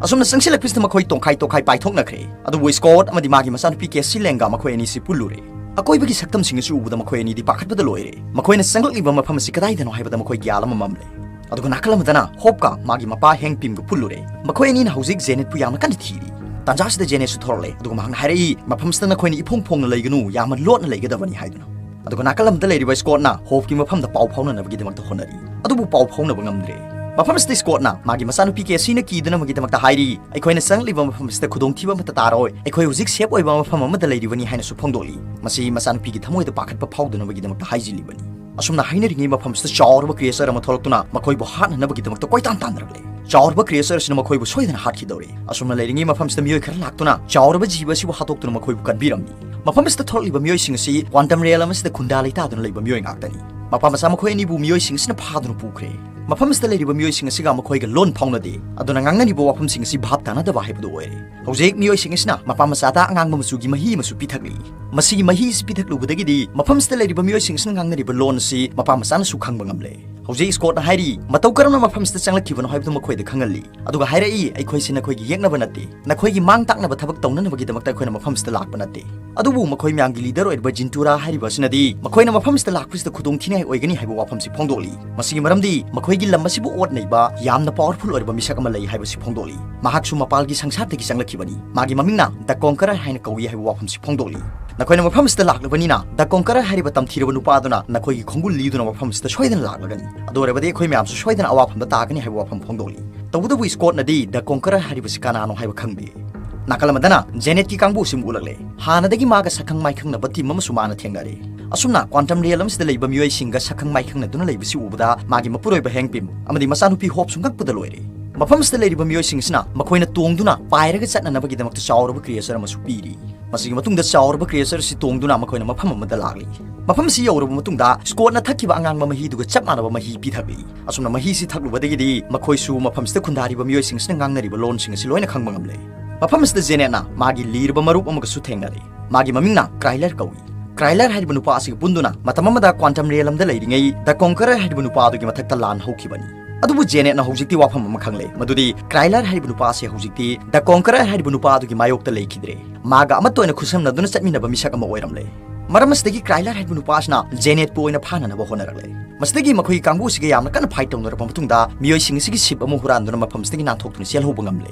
ꯑꯁꯨꯝꯅ ꯆꯪꯁꯤꯜꯂꯛꯄꯁꯤꯗ ꯃꯈꯣꯏ ꯇꯣꯡꯈꯥꯏ ꯇꯣꯡꯈꯥꯏ ꯄꯥꯏꯊꯣꯛꯅꯈ꯭ꯔꯦ꯫ ꯑꯗꯨꯕꯨ ꯁ꯭ꯀꯣꯠ ꯑꯃꯗꯤ ꯃꯥꯒꯤ ꯃꯆꯥꯅꯨꯄꯤ ꯀꯦꯁꯤ ꯂꯦꯡꯒ ꯃꯈꯣꯏ ꯑꯅꯤꯁꯤ ꯄꯨꯜꯂꯨꯔꯦ꯫ ꯑꯀꯣꯏꯕꯒꯤ ꯁꯛꯇꯝꯁꯤꯡ ꯑꯁꯤ ꯎꯕꯗ ꯃꯈꯣꯏ ꯑꯅꯤꯗꯤ ꯄꯥꯈꯠꯄꯗ ꯂꯣꯏꯔꯦ꯫ ꯃꯈꯣꯏꯅ ꯆꯪꯂꯛꯂꯤꯕ ꯃꯐꯝ ꯑꯁꯤ ꯀꯗꯥꯏꯗꯅꯣ ꯍꯥꯏꯕꯗ ꯃꯈꯣꯏ ꯒ꯭ꯌꯥꯟ ꯑꯃ ꯃꯝꯂꯦ꯫ ꯑꯗꯨꯒ ꯅꯥꯀꯜ ꯑꯃꯗꯅ ꯍꯣꯞꯀ ꯃꯥꯒꯤ ꯃꯄꯥ ꯍꯦꯡ ꯄꯤꯝꯒ ꯄꯨꯜꯂꯨꯔꯦ꯫ ꯃꯈꯣꯏ ꯑꯅꯤꯅ ꯍꯧꯖꯤꯛ ꯖꯦꯅꯦꯠꯄꯨ ꯌꯥꯝꯅ ꯀꯟꯅ ꯊꯤꯔꯤ꯫ ꯇꯥꯟꯖꯥꯁꯤꯗ ꯖꯦꯅꯦꯠꯁꯨ ꯊꯣꯔꯛꯂꯦ, ꯑꯗꯨꯒ ꯃꯍꯥꯛꯅ ꯍꯥꯏꯔꯛꯏ, "ꯃꯐꯝꯁꯤꯗ ꯅꯈꯣꯏꯅ ꯏꯐꯣꯡ ꯐꯣꯡꯅ ꯂꯩꯒꯅꯨ, ꯌꯥꯝꯅ ꯂꯣꯠꯅ ꯂꯩꯒꯗꯕꯅꯤ" ꯍꯥꯏꯗꯨꯅ꯫ ꯑꯗꯨꯒ ꯅꯥꯀꯜ ꯑꯃꯗ ꯂꯩꯔꯤꯕ ꯁ꯭ꯀꯣꯠꯅ ꯍꯣꯞꯀꯤ ꯃꯐꯝꯗ ꯄꯥꯎ ꯐꯥꯎꯅꯅꯕꯒꯤꯗꯃꯛꯇ ꯍꯣꯠꯅꯔꯤ꯫ ꯑꯗꯨꯕꯨ ꯄꯥꯎ ꯐꯥꯎꯅꯕ ꯉꯝꯗ꯭ꯔꯦ꯫ ꯃꯐꯝꯁꯤꯗ ꯁ꯭ꯀꯣꯠꯅ ꯃꯥꯒꯤ ꯃꯆꯥꯅꯨꯄꯤ ꯀꯦꯁꯤꯅ ꯀꯤꯗꯅꯕꯒꯤꯗꯃꯛꯇ ꯍꯥꯏꯔꯤ, "ꯑꯩꯈꯣꯏꯅ ꯆꯪꯂꯛꯂꯤꯕ ꯃꯐꯝ ꯑꯁꯤꯗ ꯈꯨꯗꯣꯡꯊꯤꯕ ꯑꯃꯠꯇ ꯇꯥꯔꯣꯏ, ꯑꯩꯈꯣꯏ ꯍꯧꯖꯤꯛ ꯁꯦꯐ ꯑꯣꯏꯕ ꯃꯐꯝ ꯑꯃꯗ ꯂꯩꯔꯤꯕꯅꯤ" ꯍꯥꯏꯅꯁꯨ ꯐꯣꯡꯗꯣꯛꯂꯤ꯫ ꯃꯁꯤ ꯃꯆꯥꯅꯨꯄꯤꯒꯤ ꯊꯃꯣꯏꯗ ꯄꯥꯈꯠꯄ ꯐꯥꯎꯗꯅꯕꯒꯤꯗꯃꯛꯇ ꯍꯥꯏꯖꯤꯜꯂꯤꯕꯅꯤ꯫ ꯑꯁꯨꯝꯅ ꯍꯥꯏꯅꯔꯤꯉꯩ ꯃꯐꯝꯁꯤꯗ ꯆꯥꯎꯔꯕ ꯀ꯭ꯔꯤꯌꯦꯆꯔ ꯑꯃ ꯊꯣꯛꯂꯛꯇꯨꯅ ꯃꯈꯣꯏꯕꯨ ꯍꯥꯠꯅꯅꯕꯒꯤꯗꯃꯛꯇ ꯀꯣꯏꯇꯥꯟ ꯇꯥꯟꯅꯔꯛꯂꯦ꯫ ꯆꯥꯎꯔꯕ ꯀ꯭ꯔꯤꯌꯦꯆꯔ ꯑꯁꯤꯅ ꯃꯈꯣꯏꯕꯨ ꯁꯣꯏꯗꯅ ꯍꯥꯠꯈꯤꯗꯧꯔꯦ꯫ ꯑꯁꯨꯝꯅ ꯂꯩꯔꯤꯉꯩ ꯃꯐꯝꯁꯤꯗ ꯃꯤꯑꯣꯏ ꯈꯔ ꯂꯥꯛꯇꯨꯅ ꯆꯥꯎꯔꯕ ꯖꯤꯕ ꯑꯁꯤꯕꯨ ꯍꯥꯠꯇꯣꯛꯇꯨꯅ ꯃꯈꯣꯏꯕꯨ ꯀꯟꯕꯤꯔꯝꯃꯤ꯫ ꯃꯐꯝ ꯑꯁꯤꯗ ꯊꯣꯛꯂꯛꯂꯤꯕ ꯃꯤꯑꯣꯏꯁꯤꯡ ꯑꯁꯤ ꯀ꯭ꯋꯥꯟꯇꯝ ꯔꯤꯌꯦꯜ ꯑꯃꯁꯤꯗ ꯈꯨꯟꯗꯥ ꯂꯩꯇꯥꯗꯨꯅ ꯂꯩꯕ ꯃꯤꯑꯣꯏ ꯉꯥꯛꯇꯅꯤ꯫ ꯃꯄꯥ ꯃꯆꯥ ꯃꯈꯣꯏ ꯑꯅꯤꯕꯨ ꯃꯤꯑꯣꯏꯁꯤꯡ ꯑꯁꯤꯅ ꯐꯥꯗꯨꯅ ꯄꯨꯈ꯭ꯔꯦ꯫ ꯃꯐꯝ ꯑꯁꯤꯗ ꯂꯩꯔꯤꯕ ꯃꯤꯑꯣꯏꯁꯤꯡ ꯑꯁꯤꯒ ꯃꯈꯣꯏꯒ ꯂꯣꯟ ꯐꯥꯎꯅꯗꯦ꯫ ꯑꯗꯨꯅ ꯉꯥꯡꯅꯔꯤꯕ ꯋꯥꯐꯝꯁꯤꯡ ꯑꯁꯤ ꯚꯥꯞ ꯇꯥꯅꯗꯕ ꯍꯥꯏꯕꯗꯨ ꯑꯣꯏꯔꯦ꯫ ꯍꯧꯖꯤꯛ ꯃꯤꯑꯣꯏꯁꯤꯡ ꯑꯁꯤꯅ ꯃꯄꯥ ꯃꯆꯥꯗ ꯑꯉꯥꯡꯕ ꯃꯆꯨꯒꯤ ꯃꯍꯤ ꯑꯃꯁꯨ ꯄꯤꯊꯛꯂꯤ꯫ ꯃꯁꯤꯒꯤ ꯃꯍꯤ ꯑꯁꯤ ꯄꯤꯊꯛꯂꯨꯕꯗꯒꯤꯗꯤ ꯃꯐꯝꯁꯤꯗ ꯂꯩꯔꯤꯕ ꯃꯤꯑꯣꯏꯁꯤꯡ ꯑꯁꯤꯅ ꯉꯥꯡꯅꯔꯤꯕ ꯂꯣꯟ ꯑꯁꯤ ꯃꯄꯥ ꯃꯆꯥꯅꯁꯨ ꯈꯪꯕ ꯉꯝꯂꯦ꯫ ꯍꯧꯖꯤꯛ ꯁ꯭ꯀꯣꯠꯅ ꯍꯥꯏꯔꯤ, ꯃꯇꯧ ꯀꯔꯝꯅ ꯃꯐꯝꯁꯤꯗ ꯆꯪꯂꯛꯈꯤꯕꯅꯣ ꯍꯥꯏꯕꯗꯨ ꯃꯈꯣꯏꯗ ꯈꯪꯍꯜꯂꯤ꯫ ꯑꯗꯨꯒ ꯍꯥꯏꯔꯛꯏ, "ꯑꯩꯈꯣꯏꯁꯤ ꯅꯈꯣꯏꯒꯤ ꯌꯦꯛꯅꯕ ꯅꯠꯇꯦ, ꯅꯈꯣꯏꯒꯤ ꯃꯥꯡ ꯇꯥꯛꯅꯕ ꯊꯕꯛ ꯇꯧꯅꯅꯕꯒꯤꯗꯃꯛꯇ ꯑꯩꯈꯣꯏꯅ ꯃꯐꯝꯁꯤꯗ ꯂꯥꯛꯄ ꯅꯠꯇꯦ"꯫ ꯑꯗꯨꯕꯨ ꯃꯈꯣꯏ ꯃꯌꯥꯝꯒꯤ ꯂꯤꯗꯔ ꯑꯣꯏꯔꯤꯕ ꯖꯤꯟꯇꯨꯔꯥ ꯍꯥꯏꯔꯤꯕ ꯑꯁꯤꯅꯗꯤ ꯃꯈꯣꯏꯅ ꯃꯐꯝꯁꯤꯗ ꯂꯥꯛꯄꯁꯤꯗ ꯈꯨꯗꯣꯡꯊꯤꯅꯤꯡꯉꯥꯏ ꯑꯣꯏꯒꯅꯤ ꯍꯥꯏꯕ ꯋꯥꯐꯝꯁꯤ ꯐꯣꯡꯗꯣꯛꯂꯤ꯫ ꯃꯁꯤꯒꯤ ꯃꯔꯝꯗꯤ ꯃꯈꯣꯏꯒꯤ ꯂꯝ ꯑꯁꯤꯕꯨ ꯑꯣꯠ ꯅꯩꯕ ꯌꯥꯝꯅ ꯄꯥꯋꯔꯐꯨꯜ ꯑꯣꯏꯔꯕ ꯃꯤꯁꯛ ꯑꯃ ꯂꯩ ꯍꯥꯏꯕꯁꯤ ꯐꯣꯡꯗꯣꯛꯂꯤ꯫ ꯃꯍꯥꯛꯁꯨ ꯃꯄꯥꯜꯒꯤ ꯁꯪꯁꯥꯔꯗꯒꯤ ꯆꯪꯂꯛꯈꯤꯕꯅꯤ꯫ ꯃꯥꯒꯤ ꯃꯃꯤꯡꯅ ꯗ ꯀꯣꯡꯀꯔꯔ ꯍꯥꯏꯅ ꯀꯧꯏ ꯍꯥꯏꯕ ꯋꯥꯐꯝꯁꯤ ꯐꯣꯡꯗꯣꯛꯂꯤ꯫ ꯅꯈꯣꯏꯅ ꯃꯐꯝ ꯑꯁꯤꯗ ꯂꯥꯛꯂꯕꯅꯤꯅ ꯗ ꯀꯣꯡꯀꯔꯔ ꯍꯥꯏꯔꯤꯕ ꯇꯝꯊꯤꯔꯕ ꯅꯨꯄꯥ ꯑꯗꯨꯅ ꯅꯈꯣꯏꯒꯤ ꯈꯣꯡꯒꯨꯜ ꯂꯤꯗꯨꯅ ꯃꯐꯝ ꯑꯁꯤꯗ ꯁꯣꯏꯗꯅ ꯂꯥꯛꯂꯒꯅꯤ꯫ ꯑꯗꯨ ꯑꯣꯏꯔꯕꯗꯤ ꯑꯩꯈꯣꯏ ꯃꯌꯥꯝꯁꯨ ꯁꯣꯏꯗꯅ ꯑꯋꯥꯐꯝꯗ ꯇꯥꯒꯅꯤ ꯍꯥꯏꯕ ꯋꯥꯐꯝ ꯐꯣꯡꯗꯣꯛꯂꯤ꯫ ꯇꯧꯕꯇꯕꯨ ꯁ꯭ꯀꯣꯠꯅꯗꯤ ꯗ ꯀꯣꯡꯀꯔꯔ ꯍꯥꯏꯔꯤꯕꯁꯤ ꯀꯅꯥꯅꯣ ꯍꯥꯏꯕ ꯈꯪꯗꯦ꯫ ꯅꯥꯀꯜ ꯑꯃꯗꯅ ꯖꯦꯅꯦꯠꯀꯤ ꯀꯥꯡꯕꯨ ꯑꯁꯤ ꯑꯃꯨꯛ ꯎꯠꯂꯛꯂꯦ꯫ ꯍꯥꯟꯅꯗꯒꯤ ꯃꯥꯒ ꯁꯛꯈꯪ ꯃꯥꯏꯈꯪꯅꯕ ꯇꯤꯝ ꯑꯃꯁꯨ ꯃꯥꯅ ꯊꯦꯡꯅꯔꯦ꯫ ꯑꯁꯨꯝꯅ ꯀ꯭ꯋꯥꯟꯇꯝ ꯔꯤꯌꯦꯜ ꯑꯃꯁꯤꯗ ꯂꯩꯕ ꯃꯤꯑꯣꯏꯁꯤꯡꯒ ꯁꯛꯈꯪ ꯃꯥꯏꯈꯪꯅꯗꯨꯅ ꯂꯩꯕꯁꯤ ꯎꯕꯗ ꯃꯥꯒꯤ ꯃꯄꯨꯔꯣꯏꯕ ꯍꯦꯡ ꯄꯤꯝ ꯑꯃꯗꯤ ꯃꯆꯥꯅꯨꯄꯤ ꯍꯣꯞꯁꯨ ꯉꯛꯄꯗ ꯂꯣꯏꯔꯦ꯫ ꯃꯐꯝ ꯑꯁꯤꯗ ꯂꯩꯔꯤꯕ ꯃꯤꯑꯣꯏꯁꯤꯡ ꯑꯁꯤꯅ ꯃꯈꯣꯏꯅ ꯇꯣꯡꯗꯨꯅ ꯄꯥꯏꯔꯒ ꯆꯠꯅꯅꯕꯒꯤꯗꯃꯛꯇ ꯆꯥꯎꯔꯕ ꯀ꯭ꯔꯤꯌꯦꯆꯔ ꯑꯃꯁꯨ ꯄꯤꯔꯤ꯫ ꯃꯁꯤꯒꯤ ꯃꯇꯨꯡꯗ ꯆꯥꯎꯔꯕ ꯀ꯭ꯔꯤꯌꯦꯆꯔ ꯑꯁꯤ ꯇꯣꯡꯗꯨꯅ ꯃꯈꯣꯏꯅ ꯃꯐꯝ ꯑꯃꯗ ꯂꯥꯛꯂꯤ꯫ ꯃꯐꯝ ꯑꯁꯤ ꯌꯧꯔꯕ ꯃꯇꯨꯡꯗ ꯁ꯭ꯀꯣꯠꯅ ꯊꯛꯈꯤꯕ ꯑꯉꯥꯡꯕ ꯃꯍꯤꯗꯨꯒ ꯆꯞ ꯃꯥꯟꯅꯕ ꯃꯍꯤ ꯄꯤꯊꯛꯂꯤ꯫ ꯑꯁꯨꯝꯅ ꯃꯍꯤꯁꯤ ꯊꯛꯂꯨꯕꯗꯒꯤꯗꯤ ꯃꯈꯣꯏꯁꯨ ꯃꯐꯝꯁꯤꯗ ꯈꯨꯟꯗꯥꯔꯤꯕ ꯃꯤꯑꯣꯏꯁꯤꯡ ꯑꯁꯤꯅ ꯉꯥꯡꯅꯔꯤꯕ ꯂꯣꯟꯁꯤꯡ ꯑꯁꯤ ꯂꯣꯏꯅ ꯈꯪꯕ ꯉꯝꯂꯦ꯫ ꯃꯐꯝ ꯑꯁꯤꯗ ꯖꯦꯅꯦꯠꯅ ꯃꯥꯒꯤ ꯂꯤꯔꯕ ꯃꯔꯨꯞ ꯑꯃꯒꯁꯨ ꯊꯦꯡꯅꯔꯦ꯫ ꯃꯥꯒꯤ ꯃꯃꯤꯡꯅ ꯀ꯭ꯔꯥꯏꯂꯔ ꯀꯧꯏ꯫ ꯀ꯭ꯔꯥꯏꯂꯔ ꯍꯥꯏꯔꯤꯕ ꯅꯨꯄꯥ ꯑꯁꯤꯒ ꯄꯨꯟꯗꯨꯅ ꯃꯇꯝ ꯑꯃꯗ ꯀ꯭ꯋꯥꯟꯇꯝ ꯔꯤꯌꯦꯜ ꯑꯃꯗ ꯂꯩꯔꯤꯉꯩ ꯗ ꯀꯣꯡꯀꯔꯔ ꯍꯥꯏꯔꯤꯕ ꯅꯨꯄꯥ ꯑꯗꯨꯒꯤ ꯃꯊꯛꯇ ꯂꯥꯟ ꯍꯧꯈꯤꯕꯅꯤ꯫ ꯑꯗꯨꯕꯨ ꯖꯦꯅꯦꯠꯅ ꯍꯧꯖꯤꯛꯇꯤ ꯋꯥꯐꯝ ꯑꯃ ꯈꯪꯂꯦ, ꯃꯗꯨꯗꯤ ꯀ꯭ꯔꯥꯏꯂꯔ ꯍꯥꯏꯔꯤꯕ ꯅꯨꯄꯥ ꯑꯁꯤ ꯍꯧꯖꯤꯛꯇꯤ ꯗ ꯀꯣꯡꯀꯔꯔ ꯍꯥꯏꯔꯤꯕ ꯅꯨꯄꯥ ꯑꯗꯨꯒꯤ ꯃꯥꯌꯣꯛꯇ ꯂꯩꯈꯤꯗ꯭ꯔꯦ꯫ ꯃꯥꯒ ꯑꯃꯠꯇ ꯑꯣꯏꯅ ꯈꯨꯠꯁꯝꯅꯗꯨꯅ ꯆꯠꯃꯤꯟꯅꯕ ꯃꯤꯁꯛ ꯑꯃ ꯑꯣꯏꯔꯝꯂꯦ꯫ ꯃꯔꯝ ꯑꯁꯤꯗꯒꯤ ꯀ꯭ꯔꯥꯏꯂꯔ ꯍꯥꯏꯔꯤꯕ ꯅꯨꯄꯥ ꯑꯁꯤꯅ ꯖꯦꯅꯦꯠꯄꯨ ꯑꯣꯏꯅ ꯐꯥꯅꯅꯕ ꯍꯣꯠꯅꯔꯛꯂꯦ꯫ ꯃꯁꯤꯗꯒꯤ ꯃꯈꯣꯏꯒꯤ ꯀꯥꯡꯕꯨ ꯑꯁꯤꯒ ꯌꯥꯝꯅ ꯀꯟꯅ ꯐꯥꯏꯠ ꯇꯧꯅꯔꯕ ꯃꯇꯨꯡꯗ ꯃꯤꯑꯣꯏꯁꯤꯡ ꯑꯁꯤꯒꯤ ꯁꯤꯞ ꯑꯃ ꯍꯨꯔꯥꯟꯗꯨꯅ ꯃꯐꯝ ꯑꯁꯤꯗꯒꯤ ꯅꯥꯟꯊꯣꯛꯇꯨꯅ ꯆꯦꯜꯍꯧꯕ ꯉꯝꯂꯦ꯫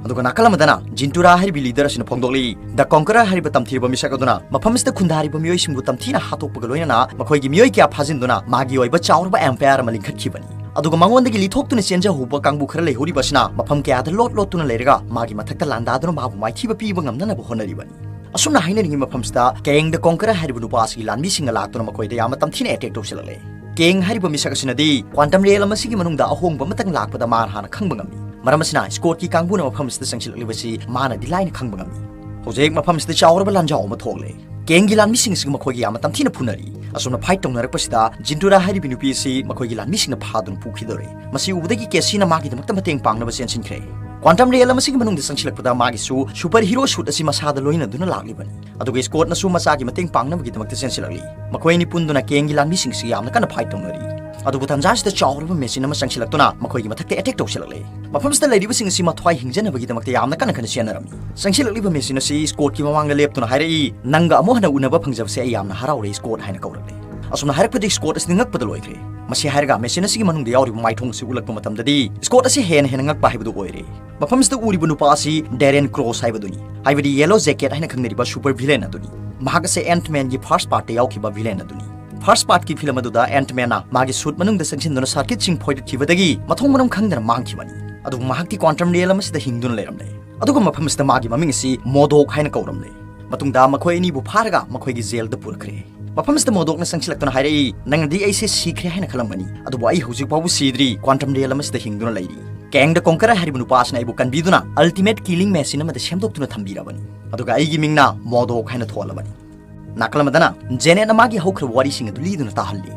ꯑꯗꯨꯒ ꯅꯥꯀꯜ ꯑꯃꯗꯅ ꯖꯤꯟꯇꯨꯔꯥ ꯍꯥꯏꯔꯤꯕ ꯂꯤꯗꯔ ꯑꯁꯤꯅ ꯐꯣꯡꯗꯣꯛꯂꯤ, ꯗ ꯀꯣꯡꯀꯔꯔ ꯍꯥꯏꯔꯤꯕ ꯇꯝꯊꯤꯔꯕ ꯃꯤꯁꯛ ꯑꯗꯨꯅ ꯃꯐꯝ ꯑꯁꯤꯗ ꯈꯨꯟꯗꯥꯔꯤꯕ ꯃꯤꯑꯣꯏꯁꯤꯡꯕꯨ ꯇꯝꯊꯤꯅ ꯍꯥꯠꯇꯣꯛꯄꯒ ꯂꯣꯏꯅꯅ ꯃꯈꯣꯏꯒꯤ ꯃꯤꯑꯣꯏ ꯀꯌꯥ ꯐꯥꯖꯤꯟꯗꯨꯅ ꯃꯥꯒꯤ ꯑꯣꯏꯕ ꯆꯥꯎꯔꯕ ꯑꯦꯝꯄꯥꯌꯔ ꯑꯃ ꯂꯤꯡꯈꯠꯈꯤꯕꯅꯤ꯫ ꯑꯗꯨꯒ ꯃꯉꯣꯟꯗꯒꯤ ꯂꯤꯊꯣꯛꯇꯨꯅ ꯆꯦꯟꯖꯍꯧꯕ ꯀꯥꯡꯕꯨ ꯈꯔ ꯂꯩꯍꯧꯔꯤꯕ ꯑꯁꯤꯅ ꯃꯐꯝ ꯀꯌꯥꯗ ꯂꯣꯠ ꯂꯣꯠꯇꯨꯅ ꯂꯩꯔꯒ ꯃꯥꯒꯤ ꯃꯊꯛꯇ ꯂꯥꯟꯗꯥꯗꯨꯅ ꯃꯥꯕꯨ ꯃꯥꯏꯊꯤꯕ ꯄꯤꯕ ꯉꯝꯅꯅꯕ ꯍꯣꯠꯅꯔꯤꯕꯅꯤ꯫ ꯑꯁꯨꯝꯅ ꯍꯥꯏꯅꯔꯤꯉꯩ ꯃꯐꯝꯁꯤꯗ ꯀꯦꯡ ꯗ ꯀꯣꯡꯀꯔꯔ ꯍꯥꯏꯔꯤꯕ ꯅꯨꯄꯥ ꯑꯁꯤꯒꯤ ꯂꯥꯟꯃꯤꯁꯤꯡꯅ ꯂꯥꯛꯇꯨꯅ ꯃꯈꯣꯏꯗ ꯌꯥꯝꯅ ꯇꯝꯊꯤꯅ ꯑꯦꯇꯦꯛ ꯇꯧꯁꯤꯜꯂꯛꯂꯦ꯫ ꯀꯦꯡ ꯍꯥꯏꯔꯤꯕ ꯃꯤꯁꯛ ꯑꯁꯤꯅꯗꯤ ꯀ꯭ꯋꯥꯟꯇꯝ ꯔꯤꯌꯦꯜꯝ ꯑꯁꯤꯒꯤ ꯃꯅꯨꯡꯗ ꯑꯍꯣꯡꯕ ꯑꯃꯇꯪ ꯂꯥꯛꯄꯗ ꯃꯥꯅ ꯍꯥꯟꯅ ꯈꯪꯕ ꯉꯝꯃꯤ꯫ ꯃꯔꯝ ꯑꯁꯤꯅ ꯁ꯭ꯀꯣꯠꯀꯤ ꯀꯥꯡꯕꯨꯅ ꯃꯐꯝ ꯑꯁꯤꯗ ꯆꯪꯁꯤꯜꯂꯛꯂꯤꯕꯁꯤ ꯃꯥꯅꯗꯤ ꯂꯥꯏꯅ ꯈꯪꯕ ꯉꯝꯃꯤ꯫ ꯍꯧꯖꯤꯛ ꯃꯐꯝ ꯑꯁꯤꯗ ꯆꯥꯎꯔꯕ ꯂꯥꯟꯖꯥꯎ ꯑꯃ ꯊꯣꯛꯂꯦ꯫ ꯀꯦꯡꯒꯤ ꯂꯥꯟꯃꯤꯁꯤꯡ ꯑꯁꯤꯒ ꯃꯈꯣꯏꯒ ꯌꯥꯝꯅ ꯇꯝꯊꯤꯅ ꯐꯨꯅꯔꯤ꯫ ꯑꯁꯨꯝꯅ ꯐꯥꯏꯠ ꯇꯧꯅꯔꯛꯄꯁꯤꯗ ꯖꯤꯟꯇꯨꯔꯥ ꯍꯥꯏꯔꯤꯕ ꯅꯨꯄꯤ ꯑꯁꯤ ꯃꯈꯣꯏꯒꯤ ꯂꯥꯟꯃꯤꯁꯤꯡꯅ ꯐꯥꯗꯨꯅ ꯄꯨꯈꯤꯗꯧꯔꯦ꯫ ꯃꯁꯤ ꯎꯕꯗꯒꯤ ꯀꯦꯁꯤꯅ ꯃꯥꯒꯤꯗꯃꯛꯇ ꯃꯇꯦꯡ ꯄꯥꯡꯅꯕ ꯆꯦꯟꯁꯤꯟꯈ꯭ꯔꯦ꯫ ꯀ꯭ꯋꯥꯟꯇꯝ ꯔꯤꯌꯦꯜꯝ ꯑꯁꯤꯒꯤ ꯃꯅꯨꯡꯗ ꯆꯪꯁꯤꯜꯂꯛꯄꯗ ꯃꯥꯒꯤꯁꯨ ꯁꯨꯄꯔ ꯍꯤꯔꯣ ꯁꯨꯠ ꯑꯁꯤ ꯃꯁꯥꯗ ꯂꯣꯏꯅꯗꯨꯅ ꯂꯥꯛꯂꯤꯕꯅꯤ꯫ ꯑꯗꯨꯒ ꯁ꯭ꯀꯣꯠꯅꯁꯨ ꯃꯆꯥꯒꯤ ꯃꯇꯦꯡ ꯄꯥꯡꯅꯕꯒꯤꯗꯃꯛꯇ ꯆꯦꯟꯁꯤꯜꯂꯛꯂꯤ꯫ ꯃꯈꯣꯏ ꯑꯅꯤ ꯄꯨꯟꯗꯨꯅ ꯀꯦꯡꯒꯤ ꯂꯥꯟꯃꯤꯁꯤꯡꯁꯤ ꯌꯥꯝꯅ ꯀꯟꯅ ꯐꯥꯏꯠ ꯇꯧꯅꯔꯤ꯫ ꯑꯗꯨꯕꯨ ꯇꯟꯖꯥꯁꯤꯗ ꯆꯥꯎꯔꯕ ꯃꯦꯆꯤꯟ ꯑꯃ ꯆꯪꯁꯤꯜꯂꯛꯇꯨꯅ ꯃꯈꯣꯏꯒꯤ ꯃꯊꯛꯇ ꯑꯦꯇꯦꯛ ꯇꯧꯁꯤꯜꯂꯛꯂꯦ꯫ ꯃꯐꯝꯁꯤꯗ ꯂꯩꯔꯤꯕꯁꯤꯡ ꯑꯁꯤ ꯃꯊ꯭ꯋꯥꯏ ꯍꯤꯡꯖꯅꯕꯒꯤꯗꯃꯛꯇ ꯌꯥꯝꯅ ꯀꯟꯅ ꯀꯟꯅ ꯆꯦꯟꯅꯔꯝꯃꯤ꯫ ꯆꯪꯁꯤꯜꯂꯛꯂꯤꯕ ꯃꯦꯆꯤꯟ ꯑꯁꯤ ꯁ꯭ꯀꯣꯠꯀꯤ ꯃꯃꯥꯡꯗ ꯂꯦꯞꯇꯨꯅ ꯍꯥꯏꯔꯛꯏ, "ꯅꯪꯒ ꯑꯃꯨꯛ ꯍꯟꯅ ꯎꯅꯕ ꯐꯪꯖꯕꯁꯦ ꯑꯩ ꯌꯥꯝꯅ ꯍꯔꯥꯎꯔꯦ, ꯁ꯭ꯀꯣꯠ" ꯍꯥꯏꯅ ꯀꯧꯔꯛꯂꯦ꯫ ꯑꯁꯨꯝꯅ ꯍꯥꯏꯔꯛꯄꯗꯒꯤ ꯁ꯭ꯀꯣꯠ ꯑꯁꯤꯗꯤ ꯉꯛꯄꯗ ꯂꯣꯏꯈ꯭ꯔꯦ꯫ ꯃꯁꯤ ꯍꯥꯏꯔꯒ ꯃꯦꯆꯤꯟ ꯑꯁꯤꯒꯤ ꯃꯅꯨꯡꯗ ꯌꯥꯎꯔꯤꯕ ꯃꯥꯏꯊꯣꯡ ꯑꯁꯤ ꯎꯠꯂꯛꯄ ꯃꯇꯝꯗꯗꯤ ꯁ꯭ꯀꯣꯠ ꯑꯁꯤ ꯍꯦꯟꯅ ꯍꯦꯟꯅ ꯉꯛꯄ ꯍꯥꯏꯕꯗꯨ ꯑꯣꯏꯔꯦ꯫ ꯃꯐꯝꯁꯤꯗ ꯎꯔꯤꯕ ꯅꯨꯄꯥ ꯑꯁꯤ ꯗꯦꯔꯦꯟ ꯀ꯭ꯔꯣꯁ ꯍꯥꯏꯕꯗꯨꯅꯤ, ꯍꯥꯏꯕꯗꯤ ꯌꯦꯂꯣ ꯖꯦꯀꯦꯠ ꯍꯥꯏꯅ ꯈꯪꯅꯔꯤꯕ ꯁꯨꯄꯔ ꯚꯤꯂꯦꯟ ꯑꯗꯨꯅꯤ꯫ ꯃꯍꯥꯛ ꯑꯁꯤ ꯑꯦꯟꯠꯃꯦꯟꯒꯤ ꯐꯥꯔꯁ ꯄꯥꯔꯠꯇ ꯌꯥꯎꯈꯤꯕ ꯚꯤꯂꯦꯟ ꯑꯗꯨꯅꯤ꯫ ꯐꯥꯔꯁ ꯄꯥꯔꯠꯀꯤ ꯐꯤꯂꯝ ꯑꯗꯨꯗ ꯑꯦꯟꯠꯃꯦꯟꯅ ꯃꯥꯒꯤ ꯁꯨꯠ ꯃꯅꯨꯡꯗ ꯆꯪꯁꯤꯟꯗꯨꯅ ꯁꯔꯀꯤꯠꯁꯤꯡ ꯐꯣꯏꯗꯠꯈꯤꯕꯗꯒꯤ ꯃꯊꯣꯡ ꯃꯔꯝ ꯈꯪꯗꯅ ꯃꯥꯡꯈꯤꯕꯅꯤ꯫ ꯑꯗꯨꯕꯨ ꯃꯍꯥꯛꯇꯤ ꯀ꯭ꯋꯥꯟꯇꯝ ꯔꯤꯌꯦꯜꯝ ꯑꯁꯤꯗ ꯍꯤꯡꯗꯨꯅ ꯂꯩꯔꯝꯂꯦ꯫ ꯑꯗꯨꯒ ꯃꯐꯝ ꯑꯁꯤꯗ ꯃꯥꯒꯤ ꯃꯃꯤꯡ ꯑꯁꯤ ꯃꯣꯗꯣꯛ ꯍꯥꯏꯅ ꯀꯧꯔꯝꯂꯦ꯫ ꯃꯇꯨꯡꯗ ꯃꯈꯣꯏ ꯑꯅꯤꯕꯨ ꯐꯥꯔꯒ ꯃꯈꯣꯏꯒꯤ ꯖꯦꯜꯗ ꯄꯨꯔꯛꯈ꯭ꯔꯦ꯫ ꯃꯐꯝꯁꯤꯗ ꯃꯣꯗꯣꯛꯅ ꯆꯪꯁꯤꯜꯂꯛꯇꯨꯅ ꯍꯥꯏꯔꯛꯏ, "ꯅꯪꯅꯗꯤ ꯑꯩꯁꯦ ꯁꯤꯈ꯭ꯔꯦ ꯍꯥꯏꯅ ꯈꯜꯂꯝꯒꯅꯤ, ꯑꯗꯨꯕꯨ ꯑꯩ ꯍꯧꯖꯤꯛ ꯐꯥꯎꯕ ꯁꯤꯗ꯭ꯔꯤ, ꯀ꯭ꯋꯥꯟꯇꯝ ꯔꯤꯌꯦꯜꯝ ꯑꯁꯤꯗ ꯍꯤꯡꯗꯨꯅ ꯂꯩꯔꯤ꯫ ꯀꯦꯡ ꯗ ꯀꯣꯡꯀꯔꯔ ꯍꯥꯏꯔꯤꯕ ꯅꯨꯄꯥ ꯑꯁꯤꯅ ꯑꯩꯕꯨ ꯀꯟꯕꯤꯗꯨꯅ ꯑꯜꯇꯤꯃꯦꯠ ꯀꯤꯂꯤꯡ ꯃꯦꯆꯤꯟ ꯑꯃꯗ ꯁꯦꯝꯗꯣꯛꯇꯨꯅ ꯊꯝꯕꯤꯔꯕꯅꯤ, ꯑꯗꯨꯒ ꯑꯩꯒꯤ ꯃꯤꯡꯅ ꯃꯣꯗꯣꯛ ꯍꯥꯏꯅ ꯊꯣꯜꯂꯕꯅꯤ"꯫ ꯅꯥꯀꯜ ꯑꯃꯗꯅ ꯖꯦꯅꯦꯠꯅ ꯃꯥꯒꯤ ꯍꯧꯈ꯭ꯔꯕ ꯋꯥꯔꯤꯁꯤꯡ ꯑꯗꯨ ꯂꯤꯗꯨꯅ ꯇꯥꯍꯜꯂꯤ꯫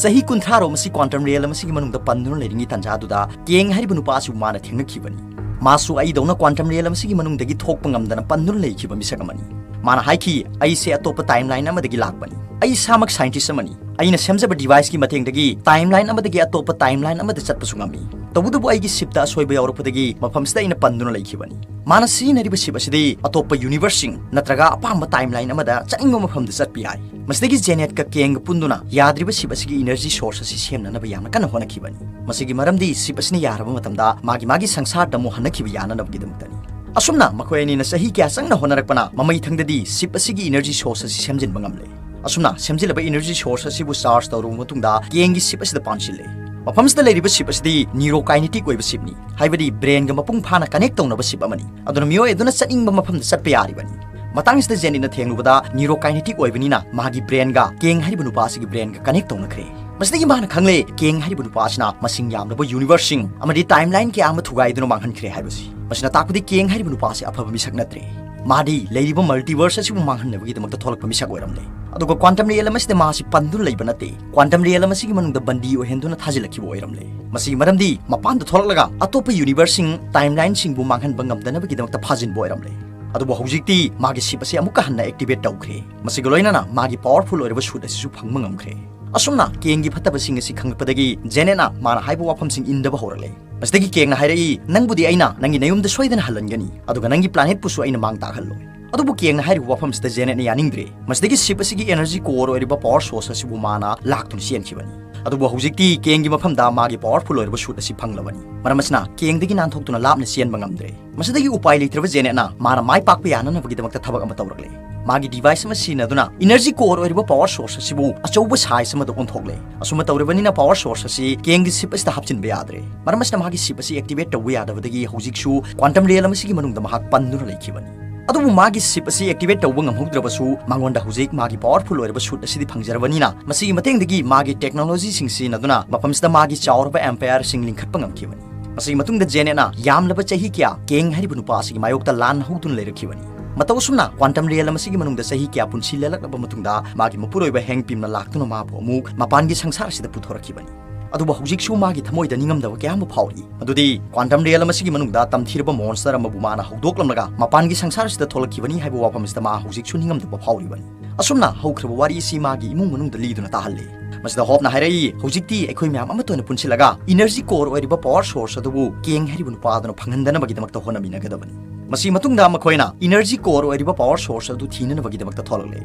ꯆꯍꯤ ꯀꯨꯟꯊ꯭ꯔꯥ ꯔꯣꯝ ꯑꯁꯤ ꯀ꯭ꯋꯥꯟꯇꯝ ꯔꯤꯌꯦꯜꯝ ꯑꯁꯤꯒꯤ ꯃꯅꯨꯡꯗ ꯄꯟꯗꯨꯅ ꯂꯩꯔꯤꯉꯩ ꯇꯥꯟꯖꯥ ꯑꯗꯨꯗ ꯀꯦꯡ ꯍꯥꯏꯔꯤꯕ ꯅꯨꯄꯥ ꯑꯁꯤꯕꯨ ꯃꯥꯅ ꯊꯦꯡꯅꯈꯤꯕꯅꯤ꯫ ꯃꯥꯁꯨ ꯑꯩꯗꯧꯅ ꯀ꯭ꯋꯥꯟꯇꯝ ꯔꯤꯌꯦꯜꯝ ꯑꯁꯤꯒꯤ ꯃꯅꯨꯡꯗꯒꯤ ꯊꯣꯛꯄ ꯉꯝꯗꯅ ꯄꯟꯗꯨꯅ ꯂꯩꯈꯤꯕ ꯃꯤꯁꯛ ꯑꯃꯅꯤ꯫ ꯃꯥꯅ ꯍꯥꯏꯈꯤ, "ꯑꯩꯁꯦ ꯑꯇꯣꯞꯄ ꯇꯥꯏꯝꯂꯥꯏꯟ ꯑꯃꯗꯒꯤ ꯂꯥꯛꯄꯅꯤ꯫ ꯑꯩ ꯏꯁꯥꯃꯛ ꯁꯥꯏꯟꯇꯤꯁ ꯑꯃꯅꯤ꯫ ꯑꯩꯅ ꯁꯦꯝꯖꯕ ꯗꯤꯚꯥꯏꯁꯀꯤ ꯃꯇꯦꯡꯗꯒꯤ ꯇꯥꯏꯝꯂꯥꯏꯟ ꯑꯃꯗꯒꯤ ꯑꯇꯣꯞꯄ ꯇꯥꯏꯝꯂꯥꯏꯟ ꯑꯃꯗ ꯆꯠꯄꯁꯨ ꯉꯝꯃꯤ꯫ ꯇꯧꯕꯇꯕꯨ ꯑꯩꯒꯤ ꯁꯤꯞꯇ ꯑꯁꯣꯏꯕ ꯌꯥꯎꯔꯛꯄꯗꯒꯤ ꯃꯐꯝꯁꯤꯗ ꯑꯩꯅ ꯄꯟꯗꯨꯅ ꯂꯩꯈꯤꯕꯅꯤ꯫ ꯃꯥꯅ ꯁꯤꯖꯤꯟꯅꯔꯤꯕ ꯁꯤꯞ ꯑꯁꯤꯗꯤ ꯑꯇꯣꯞꯄ ꯌꯨꯅꯤꯚꯔꯁꯁꯤꯡ ꯅꯠꯇ꯭ꯔꯒ ꯑꯄꯥꯝꯕ ꯇꯥꯏꯝꯂꯥꯏꯟ ꯑꯃꯗ ꯆꯠꯅꯤꯡꯕ ꯃꯐꯝꯗ ꯆꯠꯄ ꯌꯥꯏ꯫ ꯃꯁꯤꯗꯒꯤ ꯖꯦꯅꯦꯠꯀ ꯀꯦꯡꯒ ꯄꯨꯟꯗꯨꯅ ꯌꯥꯗ꯭ꯔꯤꯕ ꯁꯤꯞ ꯑꯁꯤꯒꯤ ꯏꯅꯔꯖꯤ ꯁꯣꯔꯁ ꯑꯁꯤ ꯁꯦꯝꯅꯅꯕ ꯌꯥꯝꯅ ꯀꯟꯅ ꯍꯣꯠꯅꯈꯤꯕꯅꯤ꯫ ꯃꯁꯤꯒꯤ ꯃꯔꯝꯗꯤ ꯁꯤꯞ ꯑꯁꯤꯅ ꯌꯥꯔꯕ ꯃꯇꯝꯗ ꯃꯥꯒꯤ ꯃꯥꯒꯤ ꯁꯪꯁꯥꯔꯗ ꯑꯃꯨꯛ ꯍꯟꯅꯈꯤꯕ ꯌꯥꯅꯅꯕꯒꯤꯗꯃꯛꯇꯅꯤ꯫ ꯑꯁꯨꯝꯅ ꯃꯈꯣꯏ ꯑꯅꯤꯅ ꯆꯍꯤ ꯀꯌꯥ ꯆꯪꯅ ꯍꯣꯠꯅꯔꯛꯄꯅ ꯃꯃꯩ ꯊꯪꯗꯗꯤ ꯁꯤꯞ ꯑꯁꯤꯒꯤ ꯏꯅꯔꯖꯤ ꯁꯣꯔꯁ ꯑꯁꯤ ꯁꯦꯝꯖꯤꯟꯕ ꯉꯝꯂꯦ꯫ ꯑꯁꯨꯝꯅ ꯁꯦꯝꯖꯤꯜꯂꯕ ꯏꯅꯔꯖꯤ ꯁꯣꯔꯁ ꯑꯁꯤꯕꯨ ꯆꯥꯔꯖ ꯇꯧꯔꯕ ꯃꯇꯨꯡꯗ ꯀꯦꯡꯒꯤ ꯁꯤꯞ ꯑꯁꯤꯗ ꯄꯥꯟꯁꯤꯜꯂꯦ꯫ ꯃꯐꯝꯁꯤꯗ ꯂꯩꯔꯤꯕ ꯁꯤꯞ ꯑꯁꯤꯗꯤ ꯅ꯭ꯌꯨꯔꯣꯀꯥꯏꯅꯦꯇꯤꯛ ꯑꯣꯏꯕ ꯁꯤꯞꯅꯤ, ꯍꯥꯏꯕꯗꯤ ꯕ꯭ꯔꯦꯟꯒ ꯃꯄꯨꯡ ꯐꯥꯅ ꯀꯅꯦꯛ ꯇꯧꯅꯕ ꯁꯤꯞ ꯑꯃꯅꯤ꯫ ꯑꯗꯨꯅ ꯃꯤꯑꯣꯏ ꯑꯗꯨꯅ ꯆꯠꯅꯤꯡꯕ ꯃꯐꯝꯗ ꯆꯠꯄ ꯌꯥꯔꯤꯕꯅꯤ꯫ ꯃꯇꯥꯡꯁꯤꯗ ꯖꯦꯅꯤꯠꯅ ꯊꯦꯡꯂꯨꯕꯗ ꯅ꯭ꯌꯨꯔꯣꯀꯥꯏꯅꯦꯇꯤꯛ ꯑꯣꯏꯕꯅꯤꯅ ꯃꯥꯒꯤ ꯕ꯭ꯔꯦꯟꯒ ꯀꯦꯡ ꯍꯥꯏꯔꯤꯕ ꯅꯨꯄꯥ ꯑꯁꯤꯒꯤ ꯕ꯭ꯔꯦꯟꯒ ꯀꯅꯦꯛ ꯇꯧꯅꯈ꯭ꯔꯦ꯫ ꯃꯁꯤꯗꯒꯤ ꯃꯥꯅ ꯈꯪꯂꯦ, ꯀꯦꯡ ꯍꯥꯏꯔꯤꯕ ꯅꯨꯄꯥ ꯑꯁꯤꯅ ꯃꯁꯤꯡ ꯌꯥꯝꯂꯕ ꯌꯨꯅꯤꯚꯔꯁꯁꯤꯡ ꯑꯃꯗꯤ ꯇꯥꯏꯝꯂꯥꯏꯟ ꯀꯌꯥ ꯑꯃ ꯊꯨꯒꯥꯏꯗꯨꯅ ꯃꯥꯡꯍꯟꯈ꯭ꯔꯦ ꯍꯥꯏꯕꯁꯤ꯫ ꯃꯁꯤꯅ ꯇꯥꯛꯄꯗꯤ ꯀꯦꯡ ꯍꯥꯏꯔꯤꯕ ꯅꯨꯄꯥ ꯑꯁꯤ ꯑꯐꯕ ꯃꯤꯁꯛ ꯅꯠꯇ꯭ꯔꯦ꯫ ꯃꯥꯗꯤ ꯂꯩꯔꯤꯕ ꯃꯜꯇꯤꯚꯔꯁ ꯑꯁꯤꯕꯨ ꯃꯥꯡꯍꯟꯅꯕꯒꯤꯗꯃꯛꯇ ꯊꯣꯛꯂꯛꯄ ꯃꯤꯁꯛ ꯑꯣꯏꯔꯝꯂꯦ꯫ ꯑꯗꯨꯒ ꯀ꯭ꯋꯥꯟꯇꯝ ꯔꯤꯌꯦꯜ ꯑꯃꯁꯤꯗ ꯃꯥꯁꯤ ꯄꯟꯗꯨꯅ ꯂꯩꯕ ꯅꯠꯇꯦ꯫ ꯀ꯭ꯋꯥꯟꯇꯝ ꯔꯤꯌꯦꯜ ꯑꯃꯁꯤꯒꯤ ꯃꯅꯨꯡꯗ ꯕꯟꯗꯤ ꯑꯣꯏꯍꯟꯗꯨꯅ ꯊꯥꯖꯤꯜꯂꯛꯈꯤꯕ ꯑꯣꯏꯔꯝꯂꯦ꯫ ꯃꯁꯤꯒꯤ ꯃꯔꯝꯗꯤ ꯃꯄꯥꯟꯗ ꯊꯣꯛꯂꯛꯂꯒ ꯑꯇꯣꯞꯄ ꯌꯨꯅꯤꯚꯔꯁꯁꯤꯡ, ꯇꯥꯏꯝꯂꯥꯏꯟꯁꯤꯡꯕꯨ ꯃꯥꯡꯍꯟꯕ ꯉꯝꯗꯅꯕꯒꯤꯗꯃꯛꯇ ꯐꯥꯖꯤꯟꯕ ꯑꯣꯏꯔꯝꯂꯦ꯫ ꯑꯗꯨꯕꯨ ꯍꯧꯖꯤꯛꯇꯤ ꯃꯥꯒꯤ ꯁꯤꯞ ꯑꯁꯤ ꯑꯃꯨꯛꯀ ꯍꯟꯅ ꯑꯦꯛꯇꯤꯚꯦꯠ ꯇꯧꯈ꯭ꯔꯦ꯫ ꯃꯁꯤꯒ ꯂꯣꯏꯅꯅ ꯃꯥꯒꯤ ꯄꯥꯋꯔꯐꯨꯜ ꯑꯣꯏꯔꯕ ꯁꯨꯠ ꯑꯁꯤꯁꯨ ꯐꯪꯕ ꯉꯝꯈ꯭ꯔꯦ꯫ ꯑꯁꯨꯝꯅ ꯀꯦꯡꯒꯤ ꯐꯠꯇꯕꯁꯤꯡ ꯑꯁꯤ ꯈꯪꯂꯛꯄꯗꯒꯤ ꯖꯦꯅꯦꯠꯅ ꯃꯥꯅ ꯍꯥꯏꯕ ꯋꯥꯐꯝꯁꯤꯡ ꯏꯟꯗꯕ ꯍꯧꯔꯛꯂꯦ꯫ ꯃꯁꯤꯗꯒꯤ ꯀꯦꯡꯅ ꯍꯥꯏꯔꯛꯏ, "ꯅꯪꯕꯨꯗꯤ ꯑꯩꯅ ꯅꯪꯒꯤ ꯅꯌꯨꯝꯗ ꯁꯣꯏꯗꯅ ꯍꯜꯍꯟꯒꯅꯤ, ꯑꯗꯨꯒ ꯅꯪꯒꯤ ꯄ꯭ꯂꯥꯅꯦꯠꯄꯨꯁꯨ ꯑꯩꯅ ꯃꯥꯡ ꯇꯥꯛꯍꯜꯂꯣꯏ꯫" ꯑꯗꯨꯕꯨ ꯀꯦꯡꯅ ꯍꯥꯏꯔꯤꯕ ꯋꯥꯐꯝꯁꯤꯗ ꯖꯦꯅꯦꯠꯅ ꯌꯥꯅꯤꯡꯗ꯭ꯔꯦ꯫ ꯃꯁꯤꯗꯒꯤ ꯁꯤꯞ ꯑꯁꯤꯒꯤ ꯑꯦꯅꯔꯖꯤ ꯀꯣꯔ ꯑꯣꯏꯔꯤꯕ ꯄꯥꯋꯔ ꯁꯣꯔꯁ ꯑꯁꯤꯕꯨ ꯃꯥꯅ ꯂꯥꯛꯇꯨꯅ ꯆꯦꯟꯈꯤꯕꯅꯤ꯫ ꯑꯗꯨꯕꯨ ꯍꯧꯖꯤꯛꯇꯤ ꯀꯦꯡꯒꯤ ꯃꯐꯝꯗ ꯃꯥꯒꯤ ꯄꯥꯋꯔꯐꯨꯜ ꯑꯣꯏꯔꯕ ꯁꯨꯠ ꯑꯁꯤ ꯐꯪꯂꯕꯅꯤ꯫ ꯃꯔꯝ ꯑꯁꯤꯅ ꯀꯦꯡꯗꯒꯤ ꯅꯥꯟꯊꯣꯛꯇꯨꯅ ꯂꯥꯞꯅ ꯆꯦꯟꯕ ꯉꯝꯗ꯭ꯔꯦ꯫ ꯃꯁꯤꯗꯒꯤ ꯎꯄꯥꯏ ꯂꯩꯇ꯭ꯔꯕ ꯖꯦꯅꯦꯠꯅ ꯃꯥꯅ ꯃꯥꯏ ꯄꯥꯛꯄ ꯌꯥꯅꯅꯕꯒꯤꯗꯃꯛꯇ ꯊꯕꯛ ꯑꯃ ꯇꯧꯔꯛꯂꯦ꯫ ꯃꯥꯒꯤ ꯗꯤꯚꯥꯏꯁ ꯑꯃ ꯁꯤꯖꯤꯟꯅꯗꯨꯅ ꯏꯅꯔꯖꯤ ꯀꯣꯔ ꯑꯣꯏꯔꯤꯕ ꯄꯥꯋꯔ ꯁꯣꯔꯁ ꯑꯁꯤꯕꯨ ꯑꯆꯧꯕ ꯁꯥꯏꯖ ꯑꯃꯗ ꯑꯣꯟꯊꯣꯛꯂꯦ꯫ ꯑꯁꯨꯝꯅ ꯇꯧꯔꯕꯅꯤꯅ ꯄꯥꯋꯔ ꯁꯣꯔꯁ ꯑꯁꯤ ꯀꯦꯡꯒꯤ ꯁꯤꯞ ꯑꯁꯤꯗ ꯍꯥꯞꯆꯤꯟꯕ ꯌꯥꯗ꯭ꯔꯦ꯫ ꯃꯔꯝ ꯑꯁꯤꯅ ꯃꯥꯒꯤ ꯁꯤꯞ ꯑꯁꯤ ꯑꯦꯛꯇꯤꯚꯦꯠ ꯇꯧꯕ ꯌꯥꯗꯕꯗꯒꯤ ꯍꯧꯖꯤꯛꯁꯨ ꯀ꯭ꯋꯥꯟꯇꯝ ꯔꯤꯌꯦꯜ ꯑꯃꯁꯤꯒꯤ ꯃꯅꯨꯡꯗ ꯃꯍꯥꯛ ꯄꯟꯗꯨꯅ ꯂꯩꯈꯤꯕꯅꯤ꯫ ꯑꯗꯨꯕꯨ ꯃꯥꯒꯤ ꯁꯤꯞ ꯑꯁꯤ ꯑꯦꯛꯇꯤꯚꯦꯠ ꯇꯧꯕ ꯉꯝꯍꯧꯗ꯭ꯔꯕꯁꯨ, ꯃꯉꯣꯟꯗ ꯍꯧꯖꯤꯛ ꯃꯥꯒꯤ ꯄꯥꯋꯔꯐꯨꯜ ꯑꯣꯏꯔꯕ ꯁꯨꯠ ꯑꯁꯤꯗꯤ ꯐꯪꯖꯔꯕꯅꯤꯅ, ꯃꯁꯤꯒꯤ ꯃꯇꯦꯡꯗꯒꯤ ꯃꯥꯒꯤ ꯇꯦꯛꯅꯣꯂꯣꯖꯤꯁꯤꯡ ꯁꯤꯖꯤꯟꯅꯗꯨꯅ ꯃꯐꯝꯁꯤꯗ ꯃꯥꯒꯤ ꯆꯥꯎꯔꯕ ꯑꯦꯝꯄꯥꯌꯔꯁꯤꯡ ꯂꯤꯡꯈꯠꯄ ꯉꯝꯈꯤꯕꯅꯤ꯫ ꯃꯁꯤꯒꯤ ꯃꯇꯨꯡꯗ ꯖꯦꯅꯦꯠꯅ ꯌꯥꯝꯂꯕ ꯆꯍꯤ ꯀꯌꯥ ꯀꯦꯡ ꯍꯥꯏꯔꯤꯕ ꯅꯨꯄꯥ ꯑꯁꯤꯒꯤ ꯃꯥꯌꯣꯛꯇ ꯂꯥꯟ ꯍꯧꯗꯨꯅ ꯂꯩꯔꯛꯈꯤꯕꯅꯤ꯫ ꯃꯇꯧ ꯑꯁꯨꯝꯅ ꯀ꯭ꯋꯥꯟꯇꯝ ꯔꯤꯌꯦꯜ ꯑꯃꯁꯤꯒꯤ ꯃꯅꯨꯡꯗ ꯆꯍꯤ ꯀꯌꯥ ꯄꯨꯟꯁꯤ ꯂꯦꯜꯂꯛꯂꯕ ꯃꯇꯨꯡꯗ, ꯃꯥꯒꯤ ꯃꯄꯨꯔꯣꯏꯕ ꯍꯦꯡ ꯄꯤꯝꯅ ꯂꯥꯛꯇꯨꯅ ꯃꯥꯕꯨ ꯑꯃꯨꯛ ꯃꯄꯥꯟꯒꯤ ꯁꯪꯁꯥꯔ ꯑꯁꯤꯗ ꯄꯨꯊꯣꯔꯛꯈꯤꯕꯅꯤ꯫ ꯑꯗꯨꯕꯨ ꯍꯧꯖꯤꯛꯁꯨ ꯃꯥꯒꯤ ꯊꯃꯣꯏꯗ ꯅꯤꯡꯉꯝꯗꯕ ꯀꯌꯥ ꯑꯃ ꯐꯥꯎꯔꯤ꯫ ꯃꯗꯨꯗꯤ quantum realm ꯑꯁꯤꯒꯤ ꯃꯅꯨꯡꯗ ꯇꯝꯊꯤꯔꯕ monster ꯑꯃꯕꯨ ꯃꯥꯅ ꯍꯧꯗꯣꯛꯂꯝꯂꯒ ꯃꯄꯥꯟꯒꯤ ꯁꯪꯁꯥꯔꯁꯤꯗ ꯊꯣꯛꯂꯛꯈꯤꯕꯅꯤ ꯍꯥꯏꯕ ꯋꯥꯐꯝ ꯑꯁꯤꯗ ꯃꯥ ꯍꯧꯖꯤꯛꯁꯨ ꯅꯤꯡꯉꯝꯗꯕ ꯐꯥꯎꯔꯤꯕꯅꯤ꯫ ꯑꯁꯨꯝꯅ ꯍꯧꯈ꯭ꯔꯕ ꯋꯥꯔꯤ ꯑꯁꯤ ꯃꯥꯒꯤ ꯏꯃꯨꯡ ꯃꯅꯨꯡꯗ ꯂꯤꯗꯨꯅ ꯇꯥꯍꯜꯂꯤ꯫ ꯃꯁꯤꯗ ꯍꯣꯞꯅ ꯍꯥꯏꯔꯛꯏ, ꯍꯧꯖꯤꯛꯇꯤ ꯑꯩꯈꯣꯏ ꯃꯌꯥꯝ ꯑꯃꯠꯇ ꯑꯣꯏꯅ ꯄꯨꯟꯁꯤꯜꯂꯒ energy core ꯑꯣꯏꯔꯤꯕ power source ꯑꯗꯨꯕꯨ ꯀꯦꯡ ꯍꯥꯏꯔꯤꯕ ꯅꯨꯄꯥ ꯑꯗꯨꯅ ꯐꯪꯍꯟꯗꯅꯕꯒꯤꯗꯃꯛꯇ ꯍꯣꯠꯅꯃꯤꯟꯅꯒꯗꯕꯅꯤ꯫ ꯃꯁꯤ ꯃꯇꯨꯡꯗ ꯃꯈꯣꯏꯅ energy core ꯑꯣꯏꯔꯤꯕ power source ꯑꯗꯨ ꯊꯤꯅꯅꯕꯒꯤꯗꯃꯛꯇ ꯊꯣꯛꯂꯛꯂꯦ꯫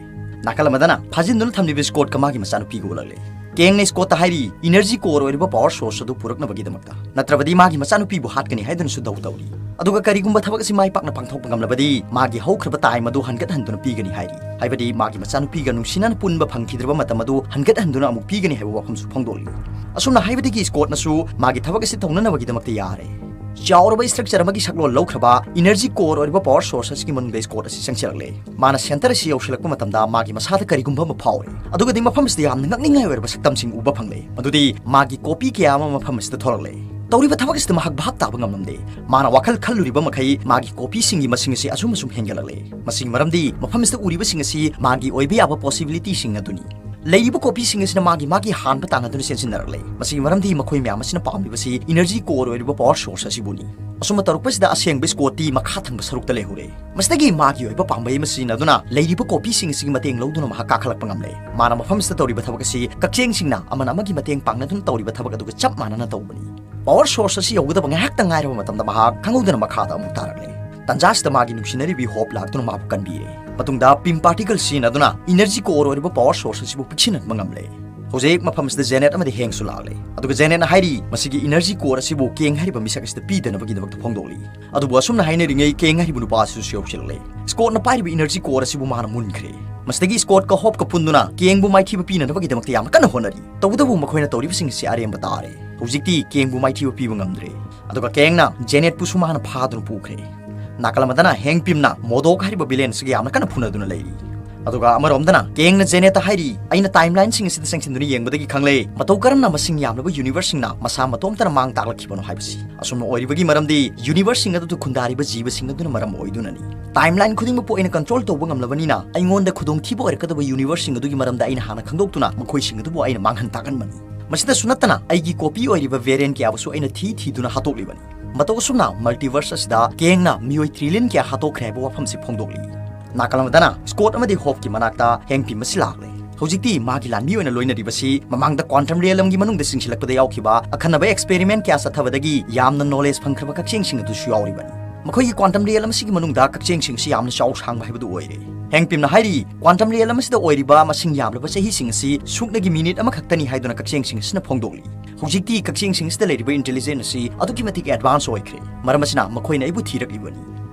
ꯅꯥꯀꯜ ꯑꯃꯗꯅ ꯐꯥꯖꯤꯟꯗꯨꯅ ꯊꯝꯂꯤꯕ ꯁ꯭ꯀꯣꯠꯀ ꯃꯥꯒꯤ ꯃꯆꯥꯅꯨꯄꯤꯒ ꯎꯠꯂꯛꯂꯦ꯫ ꯀꯦꯡꯅ ꯁ꯭ꯀꯣꯠꯇ ꯍꯥꯏꯔꯤ, energy core ꯑꯣꯏꯔꯤꯕ power source ꯑꯗꯨ ꯄꯨꯔꯛꯅꯕꯒꯤꯗꯃꯛꯇ, ꯅꯠꯇ꯭ꯔꯕꯗꯤ ꯃꯥꯒꯤ ꯃꯆꯥꯅꯨꯄꯤꯕꯨ ꯍꯥꯠꯀꯅꯤ ꯍꯥꯏꯗꯨꯅꯁꯨ ꯗꯧ ꯇꯧꯔꯤ꯫ ꯑꯗꯨꯒ ꯀꯔꯤꯒꯨꯝꯕ ꯊꯕꯛ ꯑꯁꯤ ꯃꯥꯏ ꯄꯥꯛꯅ ꯄꯥꯡꯊꯣꯛꯄ ꯉꯝꯂꯕꯗꯤ ꯃꯥꯒꯤ ꯍꯧꯈ꯭ꯔꯕ time ꯑꯗꯨ ꯍꯟꯒꯠꯍꯟꯗꯨꯅ ꯄꯤꯒꯅꯤ ꯍꯥꯏꯔꯤ꯫ ꯍꯥꯏꯕꯗꯤ ꯃꯥꯒꯤ ꯃꯆꯥꯅꯨꯄꯤꯒ ꯅꯨꯡꯁꯤꯅꯅ ꯄꯨꯟꯕ ꯐꯪꯈꯤꯗ꯭ꯔꯕ ꯃꯇꯝ ꯑꯗꯨ ꯍꯟꯒꯠꯍꯟꯗꯨꯅ ꯑꯃꯨꯛ ꯄꯤꯒꯅꯤ ꯍꯥꯏꯕ ꯋꯥꯐꯝꯁꯨ ꯐꯣꯡꯗꯣꯛꯂꯤ꯫ ꯑꯁꯨꯝꯅ ꯍꯥꯏꯕꯗꯒꯤ ꯁ꯭ꯀꯣꯠꯅꯁꯨ ꯃꯥꯒꯤ ꯊꯕꯛ ꯑꯁꯤ ꯇꯧꯅꯅꯕꯒꯤꯗꯃꯛꯇ ꯌꯥꯔꯦ꯫ ꯆꯥꯎꯔꯕ structure ꯑꯃꯒꯤ ꯁꯛꯂꯣꯟ ꯂꯧꯈ꯭ꯔꯕ energy core ꯑꯣꯏꯔꯤꯕ power source ꯑꯁꯤꯒꯤ ꯃꯅꯨꯡꯗ ꯁ꯭ꯀꯣꯠ ꯑꯁꯤ ꯆꯪꯁꯤꯜꯂꯛꯂꯦ꯫ ꯃꯥꯅ centre ꯑꯁꯤ ꯌꯧꯁꯤꯜꯂꯛꯄ ꯃꯇꯝꯗ ꯃꯥꯒꯤ ꯃꯁꯥꯗ ꯀꯔꯤꯒꯨꯝꯕ ꯑꯃ ꯐꯥꯎꯔꯦ꯫ ꯑꯗꯨꯒꯗꯤ ꯃꯐꯝ ꯑꯁꯤꯗ ꯌꯥꯝꯅ ꯉꯛꯅꯤꯡꯉꯥꯏ ꯑꯣꯏꯔꯕ ꯁꯛꯇꯝꯁꯤꯡ ꯎꯕ ꯐꯪꯂꯦ꯫ ꯃꯗꯨꯗꯤ ꯃꯥꯒꯤ copy ꯀꯌꯥ ꯑꯃ ꯃꯐꯝ ꯑꯁꯤꯗ ꯊꯣꯛꯂꯛꯂꯦ꯫ ꯇꯧꯔꯤꯕ ꯊꯕꯛ ꯑꯁꯤꯗ ꯃꯍꯥꯛ ꯚꯥꯞ ꯇꯥꯕ ꯉꯝꯂꯝꯗꯦ꯫ ꯃꯥꯅ ꯋꯥꯈꯜ ꯈꯜꯂꯨꯔꯤꯕ ꯃꯈꯩ ꯃꯥꯒꯤ copyꯁꯤꯡꯒꯤ ꯃꯁꯤꯡ ꯑꯁꯤ ꯑꯁꯨꯝ ꯑꯁꯨꯝ ꯍꯦꯟꯒꯠꯂꯛꯂꯦ꯫ ꯃꯁꯤꯒꯤ ꯃꯔꯝꯗꯤ ꯃꯐꯝ ꯑꯁꯤꯗ ꯎꯔꯤꯕꯁꯤꯡ ꯑꯁꯤ ꯃꯥꯒꯤ ꯑꯣꯏꯕ ꯌꯥꯕ possibilityꯁꯤꯡ ꯑꯗꯨꯅꯤ꯫ ꯂꯩꯔꯤꯕ copyꯁꯤꯡ ꯑꯁꯤꯅ ꯃꯥꯒꯤ ꯃꯥꯒꯤ ꯍꯥꯟꯕ ꯇꯥꯟꯅꯗꯨꯅ ꯆꯦꯟꯁꯤꯟꯅꯔꯛꯂꯦ꯫ ꯃꯁꯤꯒꯤ ꯃꯔꯝꯗꯤ ꯃꯈꯣꯏ ꯃꯌꯥꯝ ꯑꯁꯤꯅ ꯄꯥꯝꯂꯤꯕꯁꯤ energy core ꯑꯣꯏꯔꯤꯕ power source ꯑꯁꯤꯕꯨꯅꯤ꯫ ꯑꯁꯨꯝꯅ ꯇꯧꯔꯛꯄꯁꯤꯗ ꯑꯁꯦꯡꯕ ꯁ꯭ꯀꯣꯠꯇꯤ ꯃꯈꯥ ꯊꯪꯕ ꯁꯔꯨꯛꯇ ꯂꯩꯍꯧꯔꯦ꯫ ꯃꯁꯤꯗꯒꯤ ꯃꯥꯒꯤ ꯑꯣꯏꯕ ꯄꯥꯝꯕꯩ ꯑꯃ ꯁꯤꯖꯤꯟꯅꯗꯨꯅ ꯂꯩꯔꯤꯕ copyꯁꯤꯡ ꯑꯁꯤꯒꯤ ꯃꯇꯦꯡ ꯂꯧꯗꯨꯅ ꯃꯍꯥꯛ ꯀꯥꯈꯠꯂꯛꯄ ꯉꯝꯂꯦ꯫ ꯃꯥꯅ ꯃꯐꯝꯁꯤꯗ ꯇꯧꯔꯤꯕ ꯊꯕꯛ ꯑꯁꯤ ꯀꯛꯆꯦꯡꯁꯤꯡꯅ ꯑꯃꯅ ꯑꯃꯒꯤ ꯃꯇꯦꯡ ꯄꯥꯡꯅꯗꯨꯅ ꯇꯧꯔꯤꯕ ꯊꯕꯛ ꯑꯗꯨꯒ ꯆꯞ ꯃꯥꯟꯅꯅ ꯇꯧꯕꯅꯤ꯫ Power source ꯑꯁꯤ ꯌꯧꯒꯗꯕ ꯉꯥꯏꯍꯥꯛꯇ ꯉꯥꯏꯔꯕ ꯃꯇꯝꯗ ꯃꯍꯥꯛ ꯈꯪꯍꯧꯗꯅ ꯃꯈꯥꯗ ꯑꯃꯨꯛ ꯇꯥꯔꯛꯂꯦ꯫ ꯇꯟꯖꯥꯁꯤꯗ ꯃꯥꯒꯤ ꯅꯨꯡꯁꯤꯅꯔꯤꯕꯤ ꯍꯣꯞ ꯂꯥꯛꯇꯨꯅ ꯃꯥꯕꯨ ꯀꯟꯕꯤꯔꯦ꯫ ꯃꯇꯨꯡꯗ beam particle ꯁꯤꯖꯤꯟꯅꯗꯨꯅ energy core ꯑꯣꯏꯔꯤꯕ power source ꯑꯁꯤꯕꯨ ꯄꯤꯛꯁꯤꯟꯍꯟꯕ ꯉꯝꯂꯦ꯫ ꯍꯧꯖꯤꯛ ꯃꯐꯝ ꯑꯁꯤꯗ ꯖꯦꯅꯦꯠ ꯑꯃꯗꯤ ꯍꯦꯡꯁꯨ ꯂꯥꯛꯂꯦ꯫ ꯑꯗꯨꯒ ꯖꯦꯅꯦꯠꯅ ꯍꯥꯏꯔꯤ, ꯃꯁꯤꯒꯤ energy core ꯑꯁꯤꯕꯨ ꯀꯦꯡ ꯍꯥꯏꯔꯤꯕ ꯃꯤꯁꯛ ꯑꯁꯤꯗ ꯄꯤꯗꯅꯕꯒꯤꯗꯃꯛꯇ ꯐꯣꯡꯗꯣꯛꯂꯤ꯫ ꯑꯗꯨꯕꯨ ꯑꯁꯨꯝꯅ ꯍꯥꯏꯅꯔꯤꯉꯩ ꯀꯦꯡ ꯍꯥꯏꯔꯤꯕ ꯅꯨꯄꯥ ꯑꯁꯤꯁꯨ ꯌꯧꯁꯤꯜꯂꯛꯂꯦ꯫ ꯁ꯭ꯀꯣꯠꯅ ꯄꯥꯏꯔꯤꯕ energy core ꯑꯁꯤꯕꯨ ꯃꯥꯅ ꯃꯨꯟꯈ꯭ꯔꯦ꯫ ꯃꯁꯤꯗꯒꯤ ꯁ꯭ꯀꯣꯠꯀ ꯍꯣꯞꯀ ꯄꯨꯟꯗꯨꯅ ꯀꯦꯡꯕꯨ ꯃꯥꯏꯊꯤꯕ ꯄꯤꯅꯅꯕꯒꯤꯗꯃꯛꯇ ꯌꯥꯝꯅ ꯀꯟꯅ ꯍꯣꯠꯅꯔꯤ꯫ ꯇꯧꯕꯇꯕꯨ ꯃꯈꯣꯏꯅ ꯇꯧꯔꯤꯕꯁꯤꯡ ꯑꯁꯤ ꯑꯔꯦꯝꯕ ꯇꯥꯔꯦ꯫ ꯍꯧꯖꯤꯛꯇꯤ ꯀꯦꯡꯕꯨ ꯃꯥꯏꯊꯤꯕ ꯄꯤꯕ ꯉꯝꯗ꯭ꯔꯦ꯫ ꯑꯗꯨꯒ ꯀꯦꯡꯅ ꯖꯦꯅꯦꯠꯄꯨꯁꯨ ꯃꯥꯅ ꯐꯥꯗꯨꯅ ꯄꯨꯈ꯭ꯔꯦ꯫ ꯅꯥꯀꯜ ꯑꯃꯗꯅ ꯍꯦꯡ ꯄꯤꯝꯅ ꯃꯣꯗꯣꯛ ꯍꯥꯏꯔꯤꯕ villain ꯑꯁꯤꯒ ꯌꯥꯝꯅ ꯀꯟꯅ ꯐꯨꯅꯗꯨꯅ ꯂꯩꯔꯤ꯫ ꯑꯗꯨꯒ ꯑꯃꯔꯣꯝꯗꯅ ꯀꯦꯡꯅ ꯖꯦꯅꯦꯠꯇ ꯍꯥꯏꯔꯤ, "ꯑꯩꯅ timelineꯁꯤꯡ ꯑꯁꯤꯗ ꯆꯪꯁꯤꯟꯗꯨꯅ ꯌꯦꯡꯕꯗꯒꯤ ꯈꯪꯂꯦ, ꯃꯇꯧ ꯀꯔꯝꯅ ꯃꯁꯤꯡ ꯌꯥꯝꯂꯕ universeꯁꯤꯡꯅ ꯃꯁꯥ ꯃꯇꯣꯝꯇꯅ ꯃꯥꯡ ꯇꯥꯛꯂꯛꯈꯤꯕꯅꯣ ꯍꯥꯏꯕꯁꯤ꯫ ꯑꯁꯨꯝꯅ ꯑꯣꯏꯔꯤꯕꯒꯤ ꯃꯔꯝꯗꯤ universeꯁꯤꯡ ꯑꯗꯨꯗ ꯈꯨꯟꯗꯥꯔꯤꯕ ꯖꯤꯕꯁꯤꯡ ꯑꯗꯨꯅ ꯃꯔꯝ ꯑꯣꯏꯗꯨꯅꯅꯤ꯫ Timeline ꯈꯨꯗꯤꯡꯃꯛꯄꯨ ꯑꯩꯅ control ꯇꯧꯕ ꯉꯝꯂꯕꯅꯤꯅ ꯑꯩꯉꯣꯟꯗ ꯈꯨꯗꯣꯡꯊꯤꯕ ꯑꯣꯏꯔꯛꯀꯗꯕ universeꯁꯤꯡ ꯑꯗꯨꯒꯤ ꯃꯔꯝꯗ ꯑꯩꯅ ꯍꯥꯟꯅ ꯈꯪꯗꯣꯛꯇꯨꯅ ꯃꯈꯣꯏꯁꯤꯡ ꯑꯗꯨꯕꯨ ꯑꯩꯅ ꯃꯥꯡꯍꯟ ꯇꯥꯛꯍꯟꯕꯅꯤ꯫ ꯃꯁꯤꯗꯁꯨ ꯅꯠꯇꯅ ꯑꯩꯒꯤ ꯀꯣꯄꯤ ꯑꯣꯏꯔꯤꯕ ꯚꯦꯔꯤꯌꯦꯟ ꯀꯌꯥꯕꯨꯁꯨ ꯑꯩꯅ ꯊꯤ ꯊꯤꯗꯨꯅ ꯍꯥꯠꯇꯣꯛꯂꯤꯕꯅꯤ꯫ ꯃꯇꯧ ꯑꯁꯨꯝꯅ ꯃꯜꯇꯤꯚꯔꯁ ꯑꯁꯤꯗ ꯀꯦꯡꯅ ꯃꯤꯑꯣꯏ ꯇ꯭ꯔꯤꯂꯤꯌꯟ ꯀꯌꯥ ꯍꯥꯠꯇꯣꯛꯈ꯭ꯔꯦ ꯍꯥꯏꯕ ꯋꯥꯐꯝꯁꯤ ꯐꯣꯡꯗꯣꯛꯂꯤ꯫ ꯅꯥꯀꯜ ꯑꯃꯗꯅ ꯁ꯭ꯀꯣꯠ ꯑꯃꯗꯤ ꯍꯣꯞꯀꯤ ꯃꯅꯥꯛꯇ ꯍꯦꯡꯄꯤꯝ ꯑꯁꯤ ꯂꯥꯛꯂꯦ꯫ ꯍꯧꯖꯤꯛꯇꯤ ꯃꯥꯒꯤ ꯂꯥꯟꯃꯤ ꯑꯣꯏꯅ ꯂꯣꯏꯅꯔꯤꯕꯁꯤ ꯃꯃꯥꯡꯗ ꯀ꯭ꯋꯥꯟꯇꯝ ꯔꯤꯌꯦꯂꯝꯒꯤ ꯃꯅꯨꯡꯗ ꯆꯤꯡꯁꯤꯜꯂꯛꯄꯗ ꯌꯥꯎꯈꯤꯕ ꯑꯈꯟꯅꯕ ꯑꯦꯛꯁꯄꯦꯔꯤꯃꯦꯟ ꯀꯌꯥ ꯆꯠꯊꯕꯗꯒꯤ ꯌꯥꯝꯅ ꯅꯣꯂꯦꯖ ꯐꯪꯈ꯭ꯔꯕ ꯀꯛꯆꯦꯡꯁꯤꯡ ꯑꯗꯨꯁꯨ ꯌꯥꯎꯔꯤꯕꯅꯤ꯫ ꯃꯈꯣꯏꯒꯤ ꯀ꯭ꯋꯥꯟꯇꯝ ꯔꯤꯌꯦꯂꯝ ꯑꯁꯤꯒꯤ ꯃꯅꯨꯡꯗ ꯀꯛꯆꯦꯡꯁꯤꯡ ꯑꯁꯤ ꯌꯥꯝꯅ ꯆꯥꯎ ꯁꯥꯡꯕ ꯍꯥꯏꯕꯗꯨ ꯑꯣꯏꯔꯦ꯫ ꯍꯦꯡꯄꯤꯝꯅ ꯍꯥꯏꯔꯤ, ꯀ꯭ꯋꯥꯟꯇꯝ ꯔꯤꯌꯦꯂꯝ ꯑꯁꯤꯗ ꯑꯣꯏꯔꯤꯕ ꯃꯁꯤꯡ ꯌꯥꯝꯂꯕ ꯆꯍꯤꯁꯤꯡ ꯑꯁꯤ ꯁꯨꯞꯅꯒꯤ ꯃꯤꯅꯤꯠ ꯑꯃꯈꯛꯇꯅꯤ ꯍꯥꯏꯗꯨꯅ ꯀꯛꯆꯦꯡꯁꯤꯡ ꯑꯁꯤꯅ ꯐꯣꯡꯗꯣꯛꯂꯤ꯫ ꯍꯧꯖꯤꯛꯇꯤ ꯀꯛꯆꯦꯡꯁꯤꯡ ꯑꯁꯤꯗ ꯂꯩꯔꯤꯕ ꯏꯟꯇꯦꯂꯤꯖꯦꯟꯁ ꯑꯁꯤ ꯑꯗꯨꯛꯀꯤ ꯃꯇꯤꯛ ꯑꯦꯗꯚꯥꯟꯁ ꯑꯣꯏꯈ꯭ꯔꯦ꯫ ꯃꯔꯝ ꯑꯁꯤꯅ ꯃꯈꯣꯏꯅ ꯑꯩꯕꯨ ꯊꯤꯔꯛꯂꯤꯕꯅꯤ꯫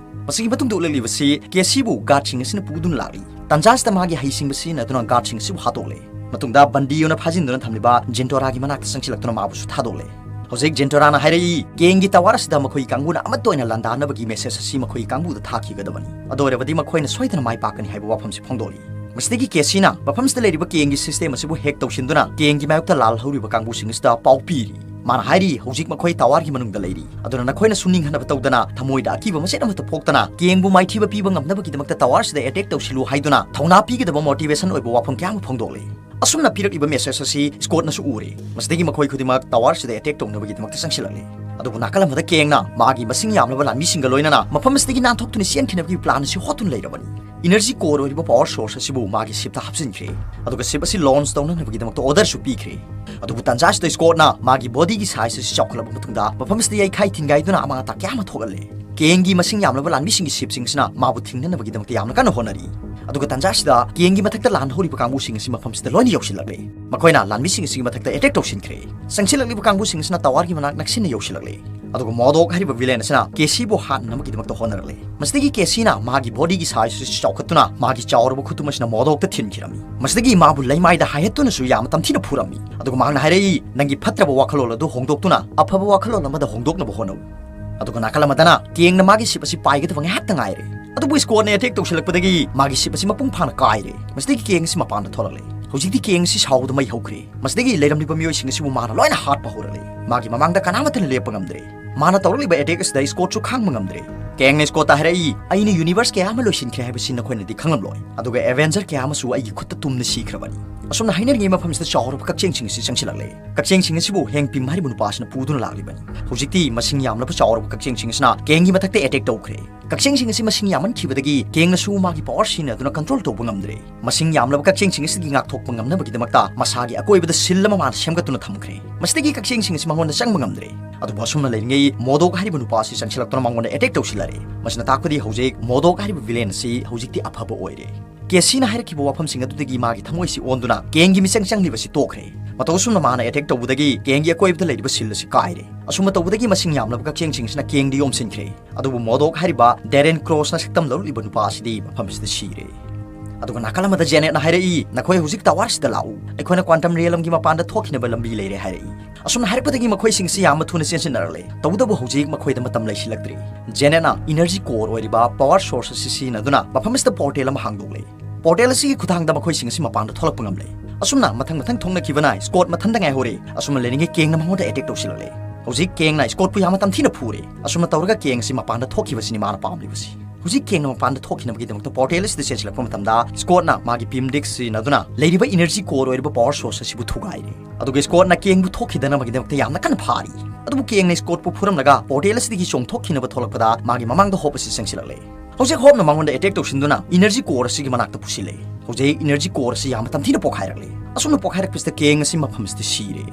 ꯃꯁꯤꯒꯤ ꯃꯇꯨꯡꯗ ꯎꯠꯂꯛꯂꯤꯕꯁꯤ ꯀꯦꯁꯤꯕꯨ ꯒꯥꯔꯗꯁꯤꯡ ꯑꯁꯤꯅ ꯄꯨꯗꯨꯅ ꯂꯥꯛꯂꯤ꯫ ꯇꯟꯖꯥ ꯑꯁꯤꯗ ꯃꯥꯒꯤ ꯍꯩꯁꯤꯡꯕ ꯁꯤꯖꯤꯟꯅꯗꯨꯅ ꯒꯥꯔꯗꯁꯤꯡ ꯑꯁꯤꯕꯨ ꯍꯥꯠꯇꯣꯛꯂꯦ꯫ ꯃꯇꯨꯡꯗ ꯕꯟꯗꯤ ꯑꯣꯏꯅ ꯐꯥꯖꯤꯟꯗꯨꯅ ꯊꯝꯂꯤꯕ ꯖꯤꯟꯇꯣꯔꯥꯒꯤ ꯃꯅꯥꯛꯇ ꯆꯪꯁꯤꯜꯂꯛꯇꯨꯅ ꯃꯥꯕꯨꯁꯨ ꯊꯥꯗꯣꯛꯂꯦ꯫ ꯍꯧꯖꯤꯛ ꯖꯤꯟꯇꯣꯔꯥꯅ ꯍꯥꯏꯔꯛꯏ, ꯀꯦꯡꯒꯤ ꯇꯋꯥꯔ ꯑꯁꯤꯗ ꯃꯈꯣꯏꯒꯤ ꯀꯥꯡꯕꯨꯅ ꯑꯃꯠꯇ ꯑꯣꯏꯅ ꯂꯥꯟꯗꯥꯅꯕꯒꯤ ꯃꯦꯁꯦꯖ ꯑꯁꯤ ꯃꯈꯣꯏꯒꯤ ꯀꯥꯡꯕꯨꯗ ꯊꯥꯈꯤꯒꯗꯕꯅꯤ꯫ ꯑꯗꯨ ꯑꯣꯏꯔꯕꯗꯤ ꯃꯈꯣꯏꯅ ꯁꯣꯏꯗꯅ ꯃꯥꯏ ꯄꯥꯛꯀꯅꯤ ꯍꯥꯏꯕ ꯋꯥꯐꯝꯁꯤ ꯐꯣꯡꯗꯣꯛꯂꯤ꯫ ꯃꯁꯤꯗꯒꯤ ꯀꯦꯁꯤꯅ ꯃꯐꯝꯁꯤꯗ ꯂꯩꯔꯤꯕ ꯀꯦꯡꯒꯤ ꯁꯤꯁꯇꯦꯝ ꯑꯁꯤꯕꯨ ꯍꯦꯛ ꯇꯧꯁꯤꯟꯗꯨꯅ ꯀꯦꯡꯒꯤ ꯃꯥꯌꯣꯛꯇ ꯂꯥꯜꯍꯧꯔꯤꯕ ꯀꯥꯡꯕꯨꯁꯤꯡ ꯑꯁꯤꯗ ꯄꯥꯎ ꯄꯤꯔꯤ꯫ ꯃꯥꯅ ꯍꯥꯏꯔꯤ, ꯍꯧꯖꯤꯛ ꯃꯈꯣꯏ ꯇꯋꯥꯔꯒꯤ ꯃꯅꯨꯡꯗ ꯂꯩꯔꯤ, ꯑꯗꯨꯅ ꯅꯈꯣꯏꯅꯁꯨ ꯅꯤꯡꯍꯟꯅꯕ ꯇꯧꯗꯅ ꯊꯃꯣꯏꯗ ꯑꯀꯤꯕ ꯃꯆꯦꯠ ꯑꯃꯠꯇ ꯄꯣꯛꯇꯅ ꯀꯦꯡꯕꯨ ꯃꯥꯏꯊꯤꯕ ꯄꯤꯕ ꯉꯝꯅꯕꯒꯤꯗꯃꯛꯇ ꯇꯋꯥꯔꯁꯤꯗ ꯑꯦꯇꯦꯛ ꯇꯧꯁꯤꯜꯂꯨ ꯍꯥꯏꯗꯨꯅ ꯊꯧꯅꯥ ꯄꯤꯒꯗꯕ ꯃꯣꯇꯤꯚꯦꯁꯟ ꯑꯣꯏꯕ ꯋꯥꯐꯝ ꯀꯌꯥ ꯑꯃ ꯐꯣꯡꯗꯣꯛꯂꯤ꯫ ꯑꯁꯨꯝꯅ ꯄꯤꯔꯛꯂꯤꯕ ꯃꯦꯁꯦꯖ ꯑꯁꯤ ꯁ꯭ꯀꯣꯠꯅꯁꯨ ꯎꯔꯦ꯫ ꯃꯁꯤꯗꯒꯤ ꯃꯈꯣꯏ ꯈꯨꯗꯤꯡꯃꯛ ꯇꯋꯥꯔꯁꯤꯗ ꯑꯦꯇꯦꯛ ꯇꯧꯅꯕꯒꯤꯗꯃꯛꯇ ꯆꯪꯁꯤꯜꯂꯛꯂꯦ꯫ ꯑꯗꯨꯕꯨ ꯅꯥꯀꯜ ꯑꯃꯗ ꯀꯦꯡꯅ ꯃꯥꯒꯤ ꯃꯁꯤꯡ ꯌꯥꯝꯂꯕ ꯂꯥꯟꯃꯤꯁꯤꯡꯒ ꯂꯣꯏꯅꯅ ꯃꯐꯝ ꯑꯁꯤꯗꯒꯤ ꯅꯥꯟꯊꯣꯛꯇꯨꯅ ꯆꯦꯟꯈꯤꯅꯕꯒꯤ ꯄ꯭ꯂꯥꯟ ꯑꯁꯤ ꯍꯣꯠꯇꯨꯅ ꯂꯩꯔꯕꯅꯤ꯫ ꯏꯅꯔꯖꯤ ꯀꯣꯔ ꯑꯣꯏꯔꯤꯕ ꯄꯋꯥꯔ ꯁꯣꯔꯁ ꯑꯁꯤꯕꯨ ꯃꯥꯒꯤ ꯁꯤꯞꯇ ꯍꯥꯞꯆꯤꯟꯈ꯭ꯔꯦ, ꯑꯗꯨꯒ ꯁꯤꯞ ꯑꯁꯤ ꯂꯣꯟꯆ ꯇꯧꯅꯅꯕꯒꯤꯗꯃꯛꯇ ꯑꯣꯔꯗꯔꯁꯨ ꯄꯤꯈ꯭ꯔꯦ꯫ ꯑꯗꯨꯕꯨ ꯇꯟꯖꯥ ꯑꯁꯤꯗ ꯁ꯭ꯀꯣꯠꯅ ꯃꯥꯒꯤ ꯕꯣꯗꯤꯒꯤ ꯁꯥꯏꯖ ꯑꯁꯤ ꯆꯥꯎꯈꯠꯂꯕ ꯃꯇꯨꯡꯗ ꯃꯐꯝ ꯑꯁꯤꯗ ꯌꯩꯈꯥꯏ ꯊꯤꯟꯒꯥꯏꯗꯨꯅ ꯑꯃꯥꯡ ꯑꯇꯥ ꯀꯌꯥ ꯑꯃ ꯊꯣꯛꯍꯜꯂꯦ꯫ ꯀꯦꯡꯒꯤ ꯃꯁꯤꯡ ꯌꯥꯝꯂꯕ ꯂꯥꯟꯃꯤꯁꯤꯡꯒꯤ ꯁꯤꯞꯁꯤꯡ ꯑꯁꯤꯅ ꯃꯥꯕꯨ ꯊꯤꯡꯅꯅꯕꯒꯤꯗꯃꯛꯇ ꯌꯥꯝꯅ ꯀꯟꯅ ꯍꯣꯠꯅꯔꯤ꯫ ꯑꯗꯨꯒ ꯇꯟꯖꯥ ꯑꯁꯤꯗ ꯀꯦꯡꯒꯤ ꯃꯊꯛꯇ ꯂꯥꯟ ꯍꯧꯔꯤꯕ ꯀꯥꯡꯕꯨꯁꯤꯡ ꯑꯁꯤ ꯃꯐꯝꯁꯤꯗ ꯂꯣꯏꯅ ꯌꯧꯁꯤꯜꯂꯛꯂꯦ꯫ ꯃꯈꯣꯏꯅ ꯂꯥꯟꯃꯤꯁꯤꯡ ꯑꯁꯤꯒꯤ ꯃꯊꯛꯇ ꯑꯦꯇꯦꯛ ꯇꯧꯁꯤꯟꯈ꯭ꯔꯦ꯫ ꯆꯪꯁꯤꯜꯂꯛꯂꯤꯕ ꯀꯥꯡꯕꯨꯁꯤꯡ ꯑꯁꯤꯅ ꯇꯋꯥꯔꯒꯤ ꯃꯅꯥꯛ ꯅꯛꯁꯤꯟꯅ ꯌꯧꯁꯤꯜꯂꯛꯂꯦ꯫ ꯑꯗꯨꯒ ꯃꯣꯗꯣꯛ ꯍꯥꯏꯔꯤꯕ ꯚꯤꯂꯦꯟ ꯑꯁꯤꯅ ꯀꯦꯁꯤꯕꯨ ꯍꯥꯠꯅꯅꯕꯒꯤꯗꯃꯛꯇ ꯍꯣꯠꯅꯔꯛꯂꯦ꯫ ꯃꯁꯤꯗꯒꯤ ꯀꯦꯁꯤꯅ ꯃꯥꯒꯤ ꯕꯣꯗꯤꯒꯤ ꯁꯥꯏꯖ ꯑꯁꯤ ꯆꯥꯎꯈꯠꯇꯨꯅ ꯃꯥꯒꯤ ꯆꯥꯎꯔꯕ ꯈꯨꯠꯇꯨꯝ ꯑꯁꯤꯅ ꯃꯣꯗꯣꯛꯇ ꯊꯤꯟꯈꯤꯔꯝꯃꯤ꯫ ꯃꯁꯤꯗꯒꯤ ꯃꯥꯕꯨ ꯂꯩꯃꯥꯏꯗ ꯍꯥꯏꯍꯠꯇꯨꯅꯁꯨ ꯌꯥꯝꯅ ꯇꯝꯊꯤꯅ ꯐꯨꯔꯝꯃꯤ꯫ ꯑꯗꯨꯒ ꯃꯍꯥꯛꯅ ꯍꯥꯏꯔꯛꯏ, "ꯅꯪꯒꯤ ꯐꯠꯇ꯭ꯔꯕ ꯋꯥꯈꯜꯂꯣꯟ ꯑꯗꯨ ꯍꯣꯡꯗꯣꯛꯇꯨꯅ ꯑꯐꯕ ꯋꯥꯈꯜꯂꯣꯟ ꯑꯃꯗ ꯍꯣꯡꯗꯣꯛꯅꯕ ꯍꯣꯠꯅꯧ"꯫ ꯑꯗꯨꯒ ꯅꯥꯀꯜ ꯑꯃꯗꯅ ꯀꯦꯡꯅ ꯃꯥꯒꯤ ꯁꯤꯞ ꯑꯁꯤ ꯄꯥꯏꯒꯗꯕ ꯉꯥꯏꯍꯥꯛꯇ ꯉꯥꯏꯔꯦ꯫ ꯑꯗꯨꯕꯨ ꯁ꯭ꯀꯣꯠꯅ ꯑꯦꯇꯦꯛ ꯇꯧꯁꯤꯜꯂꯛꯄꯗꯒꯤ ꯃꯥꯒꯤ ꯁꯤꯞ ꯑꯁꯤ ꯃꯄꯨꯡ ꯐꯥꯅ ꯀꯥꯏꯔꯦ꯫ ꯃꯁꯤꯗꯒꯤ ꯀꯦꯡ ꯑꯁꯤ ꯃꯄꯥꯟꯗ ꯊꯣꯛꯂꯛꯂꯦ꯫ ꯍꯧꯖꯤꯛꯇꯤ ꯀꯦꯡ ꯑꯁꯤ ꯁꯥꯎꯕꯗ ꯃꯩ ꯍꯧꯈ꯭ꯔꯦ꯫ ꯃꯁꯤꯗꯒꯤ ꯂꯩꯔꯝꯂꯤꯕ ꯃꯤꯑꯣꯏꯁꯤꯡ ꯑꯁꯤꯕꯨ ꯃꯥꯅ ꯂꯣꯏꯅ ꯍꯥꯠꯄ ꯍꯧꯔꯛꯂꯦ꯫ ꯃꯥꯒꯤ ꯃꯃꯥꯡꯗ ꯀꯅꯥꯃꯠꯇꯅ ꯂꯦꯞꯄ ꯉꯝꯗ꯭ꯔꯦ꯫ ꯃꯥꯅ ꯇꯧꯔꯛꯂꯤꯕ ꯑꯦꯇꯦꯛ ꯑꯁꯤꯗ ꯁ꯭ꯀꯣꯠꯁꯨ ꯈꯥꯡꯕ ꯉꯝꯗ꯭ꯔꯦ꯫ ꯀꯦꯡꯅ ꯁ꯭ꯀꯣꯠꯇ ꯍꯥꯏꯔꯛꯏ, "ꯑꯩꯅ ꯌꯨꯅꯤꯚꯔꯁ ꯀꯌꯥ ꯑꯃ ꯂꯣꯏꯁꯤꯟꯈ꯭ꯔꯦ ꯍꯥꯏꯕꯁꯤ ꯅꯈꯣꯏꯅꯗꯤ ꯈꯪꯂꯝꯂꯣꯏ, ꯑꯗꯨꯒ ꯑꯦꯚꯦꯟꯖꯔ ꯀꯌꯥ ꯑꯃꯁꯨ ꯑꯩꯒꯤ ꯈꯨꯠꯇ ꯇꯨꯝꯅ ꯁꯤꯈ꯭ꯔꯕꯅꯤ꯫" ꯑꯁꯨꯝꯅ ꯍꯥꯏꯅꯔꯤꯉꯩ ꯃꯐꯝꯁꯤꯗ ꯆꯥꯎꯔꯕ ꯀꯛꯆꯦꯡꯁꯤꯡ ꯑꯁꯤ ꯆꯪꯁꯤꯜꯂꯛꯂꯦ꯫ ꯀꯛꯆꯦꯡꯁꯤꯡ ꯑꯁꯤꯕꯨ ꯍꯦꯡ ꯄꯤꯝ ꯍꯥꯏꯔꯤꯕ ꯅꯨꯄꯥ ꯑꯁꯤꯅ ꯄꯨꯗꯨꯅ ꯂꯥꯛꯂꯤꯕꯅꯤ꯫ ꯍꯧꯖꯤꯛꯇꯤ ꯃꯁꯤꯡ ꯌꯥꯝꯂꯕ ꯆꯥꯎꯔꯕ ꯀꯛꯆꯦꯡꯁꯤꯡ ꯑꯁꯤꯅ ꯀꯦꯡꯒꯤ ꯃꯊꯛꯇ ꯑꯦꯇꯦꯛ ꯇꯧꯈ꯭ꯔꯦ꯫ ꯀꯛꯆꯦꯡꯁꯤꯡ ꯑꯁꯤ ꯃꯁꯤꯡ ꯌꯥꯝꯃꯟꯈꯤꯕꯗꯒꯤ ꯀꯦꯡꯅꯁꯨ ꯃꯥꯒꯤ ꯄꯋꯥꯔ ꯁꯤꯖꯤꯟꯅꯗꯨꯅ ꯀꯟꯇ꯭ꯔꯣꯜ ꯇꯧꯕ ꯉꯝꯗ꯭ꯔꯦ꯫ ꯃꯁꯤꯡ ꯌꯥꯝꯂꯕ ꯀꯛꯆꯦꯡꯁꯤꯡ ꯑꯁꯤꯗꯒꯤ ꯉꯥꯛꯊꯣꯛꯄ ꯉꯝꯅꯕꯒꯤꯗꯃꯛꯇ ꯃꯁꯥꯒꯤ ꯑꯀꯣꯏꯕꯗ ꯁꯤꯜ ꯑꯃ ꯃꯥꯅ ꯁꯦꯝꯒꯠꯇꯨꯅ ꯊꯝꯈ꯭ꯔꯦ꯫ ꯃꯁꯤꯗꯒꯤ ꯀꯛꯆꯦꯡꯁꯤꯡ ꯑꯁꯤ ꯃꯉꯣꯟꯗ ꯆꯪꯕ ꯉꯝꯗ꯭ꯔꯦ꯫ ꯑꯗꯨꯕꯨ ꯑꯁꯨꯝꯅ ꯂꯩꯔꯤꯉꯩ ꯃꯣꯗꯣꯛ ꯍꯥꯏꯔꯤꯕ ꯅꯨꯄꯥ ꯑꯁꯤ ꯆꯪꯁꯤꯜꯂꯛꯇꯨꯅ ꯃꯉꯣꯟꯗ ꯑꯦꯇꯦꯛ ꯇꯧꯁꯤꯜꯂꯛꯂꯦ꯫ ꯃꯁꯤꯅ ꯇꯥꯛꯄꯗꯤ ꯍꯧꯖꯤꯛ ꯃꯣꯗꯣꯛ ꯍꯥꯏꯔꯤꯕ ꯚꯤꯂꯦꯟ ꯑꯁꯤ ꯍꯧꯖꯤꯛꯇꯤ ꯑꯐꯕ ꯑꯣꯏꯔꯦ꯫ ꯀꯦꯁꯤꯅ ꯍꯥꯏꯔꯛꯈꯤꯕ ꯋꯥꯐꯝꯁꯤꯡ ꯑꯗꯨꯗꯒꯤ ꯃꯥꯒꯤ ꯊꯃꯣꯏꯁꯤ ꯑꯣꯟꯗꯨꯅ ꯀꯦꯡꯒꯤ ꯃꯤꯆꯪ ꯆꯪꯂꯤꯕꯁꯤ ꯇꯣꯛꯈ꯭ꯔꯦ꯫ ꯃꯇꯧ ꯑꯁꯨꯝꯅ ꯃꯥꯅ ꯑꯦꯇꯦꯛ ꯇꯧꯕꯗꯒꯤ ꯀꯦꯡꯒꯤ ꯑꯀꯣꯏꯕꯗ ꯂꯩꯔꯤꯕ ꯁꯤꯜ ꯑꯁꯤ ꯀꯥꯏꯔꯦ꯫ ꯑꯁꯨꯝꯅ ꯇꯧꯕꯗꯒꯤ ꯃꯁꯤꯡ ꯌꯥꯝꯂꯕ ꯀꯛꯆꯦꯡꯁꯤꯡꯁꯤꯅ ꯀꯦꯡꯗꯤ ꯌꯣꯝꯁꯤꯟꯈ꯭ꯔꯦ꯫ ꯑꯗꯨꯕꯨ ꯃꯣꯗꯣꯛ ꯍꯥꯏꯔꯤꯕ ꯗꯦꯔꯦꯟ ꯀ꯭ꯔꯣꯁꯅ ꯁꯛꯇꯝ ꯂꯧꯔꯛꯂꯤꯕ ꯅꯨꯄꯥ ꯑꯁꯤꯗꯤ ꯃꯐꯝꯁꯤꯗ ꯁꯤꯔꯦ꯫ ꯑꯗꯨꯒ ꯅꯥꯀꯜ ꯑꯃꯗ ꯖꯦꯅꯦꯠꯅ ꯍꯥꯏꯔꯛꯏ, "ꯅꯈꯣꯏ ꯍꯧꯖꯤꯛ ꯇꯋꯥꯔꯁꯤꯗ ꯂꯥꯛꯎ, ꯑꯩꯈꯣꯏꯅ ꯀ꯭ꯋꯥꯟꯇꯝ ꯔꯤꯌꯦꯂꯝꯒꯤ ꯃꯄꯥꯟꯗ ꯊꯣꯛꯈꯤꯅꯕ ꯂꯝꯕꯤ ꯂꯩꯔꯦ" ꯍꯥꯏꯔꯛꯏ꯫ ꯑꯁꯨꯝꯅ ꯍꯥꯏꯔꯛꯄꯗꯒꯤ ꯃꯈꯣꯏꯁꯤꯡꯁꯤ ꯌꯥꯝꯅ ꯊꯨꯅ ꯆꯦꯟꯁꯤꯟꯅꯔꯛꯂꯦ꯫ ꯇꯧꯕꯇꯕꯨ ꯍꯧꯖꯤꯛ ꯃꯈꯣꯏꯗ ꯃꯇꯝ ꯂꯩꯁꯤꯜꯂꯛꯇ꯭ꯔꯦ꯫ ꯖꯦꯅꯦꯠꯅ ꯏꯅꯔꯖꯤ ꯀꯣꯔ ꯑꯣꯏꯔꯤꯕ ꯄꯋꯥꯔ ꯁꯣꯔꯁ ꯑꯁꯤ ꯁꯤꯖꯤꯟꯅꯗꯨꯅ ꯃꯐꯝ ꯑꯁꯤꯗ ꯄꯣꯔꯇꯦꯜ ꯑꯃ ꯍꯥꯡꯗꯣꯛꯂꯦ꯫ ꯄꯣꯔꯇꯦꯜ ꯑꯁꯤꯒꯤ ꯈꯨꯠꯊꯥꯡꯗ ꯃꯈꯣꯏꯁꯤꯡ ꯑꯁꯤ ꯃꯄꯥꯟꯗ ꯊꯣꯛꯂꯛꯄ ꯉꯝꯂꯦ꯫ ꯑꯁꯨꯝꯅ ꯃꯊꯪ ꯃꯊꯪ ꯊꯣꯛꯅꯈꯤꯕꯅ ꯁ꯭ꯀꯣꯠ ꯃꯊꯟꯇ ꯉꯥꯏꯍꯧꯔꯦ꯫ ꯑꯁꯨꯝꯅ ꯂꯩꯔꯤꯉꯩ ꯀꯦꯡꯅ ꯃꯉꯣꯟꯗ ꯑꯦꯇꯦꯛ ꯇꯧꯁꯤꯜꯂꯛꯂꯦ꯫ ꯍꯧꯖꯤꯛ ꯀꯦꯡꯅ ꯁ꯭ꯀꯣꯠꯄꯨ ꯌꯥꯝꯅ ꯇꯝꯊꯤꯅ ꯐꯨꯔꯦ꯫ ꯑꯁꯨꯝꯅ ꯇꯧꯔꯒ ꯀꯦꯡ ꯑꯁꯤ ꯃꯄꯥꯟꯗ ꯊꯣꯛꯈꯤꯕꯁꯤꯅꯤ ꯃꯥꯅ ꯄꯥꯝꯂꯤꯕꯁꯤ꯫ ꯍꯧꯖꯤꯛ ꯀꯦꯡꯅ ꯃꯄꯥꯟꯗ ꯊꯣꯛꯈꯤꯅꯕꯒꯤꯗꯃꯛꯇ ꯄꯣꯔꯇꯦꯜ ꯑꯁꯤꯗ ꯆꯦꯟꯁꯤꯜꯂꯛꯄ ꯃꯇꯝꯗ ꯁ꯭ꯀꯣꯠꯅ ꯃꯥꯒꯤ ꯕꯤꯝ ꯗꯤꯛꯁ ꯁꯤꯖꯤꯟꯅꯗꯨꯅ ꯂꯩꯔꯤꯕ ꯏꯅꯔꯖꯤ ꯀꯣꯔ ꯑꯣꯏꯔꯤꯕ ꯄꯋꯥꯔ ꯁꯣꯔꯁ ꯑꯁꯤꯕꯨ ꯊꯨꯒꯥꯏꯔꯦ꯫ ꯑꯗꯨꯒ ꯁ꯭ꯀꯣꯠꯅ ꯀꯦꯡꯕꯨ ꯊꯣꯛꯈꯤꯗꯅꯕꯒꯤꯗꯃꯛꯇ ꯌꯥꯝꯅ ꯀꯟꯅ ꯐꯥꯔꯤ꯫ ꯑꯗꯨꯕꯨ ꯀꯦꯡꯅ ꯁ꯭ꯀꯣꯠꯄꯨ ꯐꯨꯔꯝꯂꯒ ꯄꯣꯔꯇꯦꯜ ꯑꯁꯤꯗꯒꯤ ꯆꯣꯡꯊꯣꯛꯈꯤꯅꯕ ꯊꯣꯛꯂꯛꯄꯗ ꯃꯥꯒꯤ ꯃꯃꯥꯡꯗ ꯍꯣꯞ ꯑꯁꯤ ꯆꯪꯁꯤꯜꯂꯛꯂꯦ꯫ ꯍꯧꯖꯤꯛ ꯍꯣꯞꯅ ꯃꯉꯣꯟꯗ ꯑꯦꯇꯦꯛ ꯇꯧꯁꯤꯟꯗꯨꯅ ꯏꯅꯔꯖꯤ ꯀꯣꯔ ꯑꯁꯤꯒꯤ ꯃꯅꯥꯛꯇ ꯄꯨꯁꯤꯜꯂꯦ꯫ ꯍꯧꯖꯤꯛ ꯏꯅꯔꯖꯤ ꯀꯣꯔ ꯑꯁꯤ ꯌꯥꯝꯅ ꯇꯝꯊꯤꯅ ꯄꯣꯛꯈꯥꯏꯔꯛꯂꯦ꯫ ꯑꯁꯨꯝꯅ ꯄꯣꯛꯈꯥꯏꯔꯛꯄꯁꯤꯗ ꯀꯦꯡ ꯑꯁꯤ ꯃꯐꯝꯁꯤꯗ ꯁꯤꯔꯦ꯫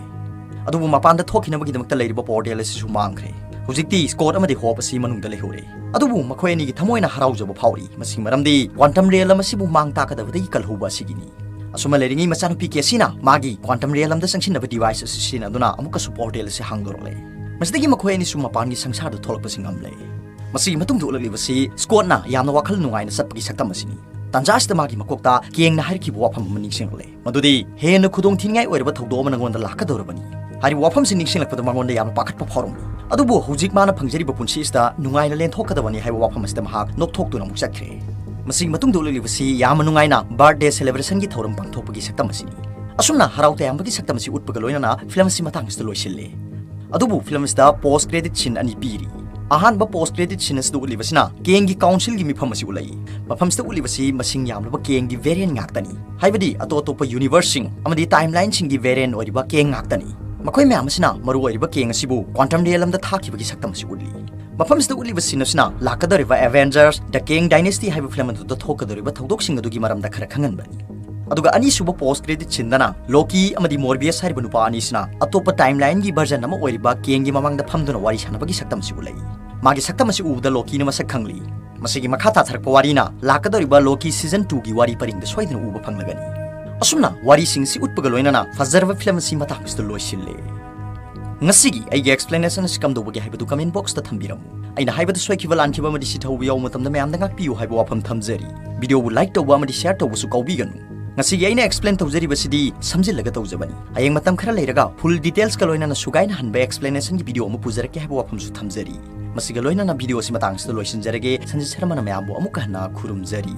ꯑꯗꯨꯕꯨ ꯃꯄꯥꯟꯗ ꯊꯣꯛꯈꯤꯅꯕꯒꯤꯗꯃꯛꯇ ꯂꯩꯔꯤꯕ ꯄꯣꯔꯇꯦꯜ ꯑꯁꯤꯁꯨ ꯃꯥꯡꯈ꯭ꯔꯦ꯫ ꯍꯧꯖꯤꯛꯇꯤ ꯁ꯭ꯀꯣꯠ ꯑꯃꯗꯤ ꯍꯣꯞ ꯑꯁꯤ ꯃꯅꯨꯡꯗ ꯂꯩꯍꯧꯔꯦ꯫ ꯑꯗꯨꯕꯨ ꯃꯈꯣꯏ ꯑꯅꯤꯒꯤ ꯊꯃꯣꯏꯅ ꯍꯔꯥꯎꯖꯕ ꯐꯥꯎꯔꯤ꯫ ꯃꯁꯤꯒꯤ ꯃꯔꯝꯗꯤ ꯀ꯭ꯋꯥꯟꯇꯝ ꯔꯤꯌꯦꯂꯝ ꯑꯁꯤꯕꯨ ꯃꯥꯡ ꯇꯥꯛꯀꯗꯕꯗꯒꯤ ꯀꯜꯍꯧꯕ ꯑꯁꯤꯒꯤꯅꯤ꯫ ꯑꯁꯨꯝꯅ ꯂꯩꯔꯤꯉꯩ ꯃꯆꯥꯅꯨꯄꯤ ꯀꯦꯁꯤꯅ ꯃꯥꯒꯤ ꯀ꯭ꯋꯥꯟꯇꯝ ꯔꯤꯌꯦꯂꯝꯗ ꯆꯪꯁꯤꯟꯅꯕ ꯗꯤꯚꯥꯏꯁ ꯑꯁꯤ ꯁꯤꯖꯤꯟꯅꯗꯨꯅ ꯑꯃꯨꯛꯀꯁꯨ ꯄꯣꯔꯇꯦꯜ ꯑꯁꯤ ꯍꯥꯡꯗꯣꯔꯛꯂꯦ꯫ ꯃꯁꯤꯗꯒꯤ ꯃꯈꯣꯏ ꯑꯅꯤꯁꯨ ꯃꯄꯥꯟꯒꯤ ꯁꯪꯁꯥꯔꯗ ꯊꯣꯛꯂꯛꯄꯁꯤ ꯉꯝꯂꯦ꯫ ꯃꯁꯤꯒꯤ ꯃꯇꯨꯡꯗ ꯎꯠꯂꯛꯂꯤꯕꯁꯤ ꯁ꯭ꯀꯣꯠꯅ ꯌꯥꯝꯅ ꯋꯥꯈꯜ ꯅꯨꯡꯉꯥꯏꯅ ꯆꯠꯄꯒꯤ ꯁꯛꯇꯝ ꯑꯁꯤꯅꯤ꯫ ꯇꯥꯟꯖꯥ ꯑꯁꯤꯗ ꯃꯥꯒꯤ ꯃꯀꯣꯛꯇ ꯀꯦꯡꯅ ꯍꯥꯏꯔꯛꯈꯤꯕ ꯋꯥꯐꯝ ꯑꯃ ꯅꯤꯡꯁꯤꯡꯂꯛꯂꯦ, ꯃꯗꯨꯗꯤ ꯍꯦꯟꯅ ꯈꯨꯗꯣꯡꯊꯤꯅꯤꯡꯉꯥꯏ ꯑꯣꯏꯔꯕ ꯊꯧꯗꯣꯛ ꯑꯃ ꯅꯉꯣꯟꯗ ꯂꯥꯛꯀꯗꯧꯔꯕꯅꯤ꯫ ꯍꯥꯏꯔꯤꯕ ꯋꯥꯐꯝꯁꯤ ꯅꯤꯡꯁꯤꯡꯂꯛꯄꯗ ꯃꯉꯣꯟꯗ ꯌꯥꯝꯅ ꯄꯥꯈꯠꯄ ꯐꯥꯎꯔꯝꯃꯤ꯫ ꯑꯗꯨꯕꯨ ꯍꯧꯖꯤꯛ ꯃꯥꯅ ꯐꯪꯖꯔꯤꯕ ꯄꯨꯟꯁꯤ ꯑꯁꯤꯗ ꯅꯨꯡꯉꯥꯏꯅ ꯂꯦꯟꯊꯣꯛꯀꯗꯕꯅꯤ ꯍꯥꯏꯕ ꯋꯥꯐꯝ ꯑꯁꯤꯗ ꯃꯍꯥꯛ ꯅꯣꯛꯊꯣꯛꯇꯨꯅ ꯑꯃꯨꯛ ꯆꯠꯈ꯭ꯔꯦ꯫ ꯃꯁꯤꯒꯤ ꯃꯇꯨꯡꯗ ꯎꯠꯂꯛꯂꯤꯕꯁꯤ ꯌꯥꯝꯅ ꯅꯨꯡꯉꯥꯏꯅ ꯕꯥꯔꯊꯗꯦ ꯁꯦꯂꯦꯕ꯭ꯔꯦꯁꯟꯒꯤ ꯊꯧꯔꯝ ꯄꯥꯡꯊꯣꯛꯄꯒꯤ ꯁꯛꯇꯝ ꯑꯁꯤꯅꯤ꯫ ꯑꯁꯨꯝꯅ ꯍꯔꯥꯎ ꯇꯌꯥꯝꯕꯒꯤ ꯁꯛꯇꯝ ꯑꯁꯤ ꯎꯠꯄꯒ ꯂꯣꯏꯅꯅ ꯐꯤꯂꯝ ꯑꯁꯤ ꯃꯇꯥꯡ ꯑꯁꯤꯗ ꯂꯣꯏꯁꯤꯜꯂꯦ꯫ ꯑꯗꯨꯕꯨ ꯐꯤꯂꯝ ꯑꯁꯤꯗ ꯄꯣꯁ ꯀ꯭ꯔꯦꯗꯤꯠ ꯁꯤꯟ ꯑꯅꯤ ꯄꯤꯔꯤ꯫ ꯑꯍꯥꯟꯕ post credit scene ꯑꯁꯤꯗ ꯎꯠꯂꯤꯕꯁꯤꯅ ꯀꯦꯡꯒꯤ councilꯒꯤ ꯃꯤꯐꯝ ꯑꯁꯤ ꯎꯠꯂꯛꯏ꯫ ꯃꯐꯝꯁꯤꯗ ꯎꯠꯂꯤꯕꯁꯤ ꯃꯁꯤꯡ ꯌꯥꯝꯂꯕ ꯀꯦꯡꯒꯤ variant ꯉꯥꯛꯇꯅꯤ, ꯍꯥꯏꯕꯗꯤ ꯑꯇꯣꯞ ꯑꯇꯣꯞꯄ universeꯁꯤꯡ ꯑꯃꯗꯤ timelineꯁꯤꯡꯒꯤ variant ꯑꯣꯏꯔꯤꯕ ꯀꯦꯡ ꯉꯥꯛꯇꯅꯤ꯫ ꯃꯈꯣꯏ ꯃꯌꯥꯝ ꯑꯁꯤꯅ ꯃꯔꯨ ꯑꯣꯏꯔꯤꯕ ꯀꯦꯡ ꯑꯁꯤꯕꯨ quantum realmꯗ ꯊꯥꯈꯤꯕꯒꯤ ꯁꯛꯇꯝ ꯑꯁꯤ ꯎꯠꯂꯤ꯫ ꯃꯐꯝꯁꯤꯗ ꯎꯠꯂꯤꯕ scene ꯑꯁꯤꯅ ꯂꯥꯛꯀꯗꯧꯔꯤꯕ Avengers: The Kang Dynasty ꯍꯥꯏꯕ film ꯑꯗꯨꯗ ꯊꯣꯛꯀꯗꯧꯔꯤꯕ ꯊꯧꯗꯣꯛꯁꯤꯡ ꯑꯗꯨꯒꯤ ꯃꯔꯝꯗ ꯈꯔ ꯈꯪꯍꯟꯕꯅꯤ꯫ ꯑꯗꯨꯒ ꯑꯅꯤꯁꯨꯕ post credit sceneꯗꯅ ꯂꯣꯀꯤ ꯑꯃꯗꯤ ꯃꯣꯔꯕꯤꯌꯁ ꯍꯥꯏꯔꯤꯕ ꯅꯨꯄꯥ ꯑꯅꯤꯁꯤꯅ ꯑꯇꯣꯞꯄ timelineꯒꯤ version ꯑꯃ ꯑꯣꯏꯔꯤꯕ ꯀꯦꯡꯒꯤ ꯃꯃꯥꯡꯗ ꯐꯝꯗꯨꯅ ꯋꯥꯔꯤ ꯁꯥꯟꯅꯕꯒꯤ ꯁꯛꯇꯝ ꯑꯁꯤ ꯎꯠꯂꯛꯏ꯫ ꯃꯥꯒꯤ ꯁꯛꯇꯝ ꯑꯁꯤ ꯎꯕꯗ ꯂꯣꯀꯤꯅ ꯃꯁꯛ ꯈꯪꯂꯤ꯫ ꯃꯁꯤꯒꯤ ꯃꯈꯥ ꯇꯥꯊꯔꯛꯄ ꯋꯥꯔꯤꯅ ꯂꯥꯛꯀꯗꯧꯔꯤꯕ ꯂꯣꯀꯤ season twoꯒꯤ ꯋꯥꯔꯤ ꯄꯔꯤꯡꯗ ꯁꯣꯏꯗꯅ ꯎꯕ ꯐꯪꯂꯒꯅꯤ꯫ ꯑꯁꯨꯝꯅ ꯋꯥꯔꯤꯁꯤꯡ ꯑꯁꯤ ꯎꯠꯄꯒ ꯂꯣꯏꯅꯅ ꯐꯖꯔꯕ film ꯑꯁꯤ ꯃꯇꯥꯡ ꯑꯁꯤꯗ ꯂꯣꯏꯁꯤꯜꯂꯦ꯫ ꯉꯁꯤꯒꯤ ꯑꯩꯒꯤ explanation ꯑꯁꯤ ꯀꯝꯗꯧꯕꯒꯦ ꯍꯥꯏꯕꯗꯨ comment boxꯇ ꯊꯝꯕꯤꯔꯝꯃꯨ꯫ ꯑꯩꯅ ꯍꯥꯏꯕꯗ ꯁꯣꯏꯈꯤꯕ ꯂꯥꯟꯈꯤꯕ ꯑꯃꯗꯤ ꯁꯤꯊꯧꯕ ꯌꯥꯎꯕ ꯃꯇꯝꯗ ꯃꯌꯥꯝꯗ ꯉꯥꯛꯄꯤꯌꯨ ꯍꯥꯏꯕ ꯋꯥꯐꯝ ꯊꯝꯖꯔꯤ꯫ Videoꯕꯨ like ꯇꯧꯕ ꯑꯃꯗꯤ share ꯇꯧꯕꯁꯨ ꯀꯥꯎꯕꯤꯒꯅꯨ꯫ ꯉꯁꯤꯒꯤ ꯑꯩꯅ explain ꯇꯧꯖꯔꯤꯕꯁꯤꯗꯤ ꯁꯝꯖꯤꯜꯂꯒ ꯇꯧꯖꯕꯅꯤ꯫ ꯍꯌꯦꯡ ꯃꯇꯝ ꯈꯔ ꯂꯩꯔꯒ full detailsꯀ ꯂꯣꯏꯅꯅ ꯁꯨꯒꯥꯏꯅ ꯍꯟꯕ explanationꯒꯤ video ꯑꯃ ꯄꯨꯖꯔꯛꯀꯦ ꯍꯥꯏꯕ ꯋꯥꯐꯝꯁꯨ ꯊꯝꯖꯔꯤ꯫ ꯃꯁꯤꯒ ꯂꯣꯏꯅꯅ video ꯑꯁꯤ ꯃꯇꯥꯡ ꯑꯁꯤꯗ ꯂꯣꯏꯁꯤꯟꯖꯔꯒꯦ꯫ ꯁꯟꯖꯤꯠ ꯁꯔꯃꯅ ꯃꯌꯥꯝꯕꯨ ꯑꯃꯨꯛꯀ ꯍꯟꯅ ꯈꯨꯔꯨꯝꯖꯔꯤ꯫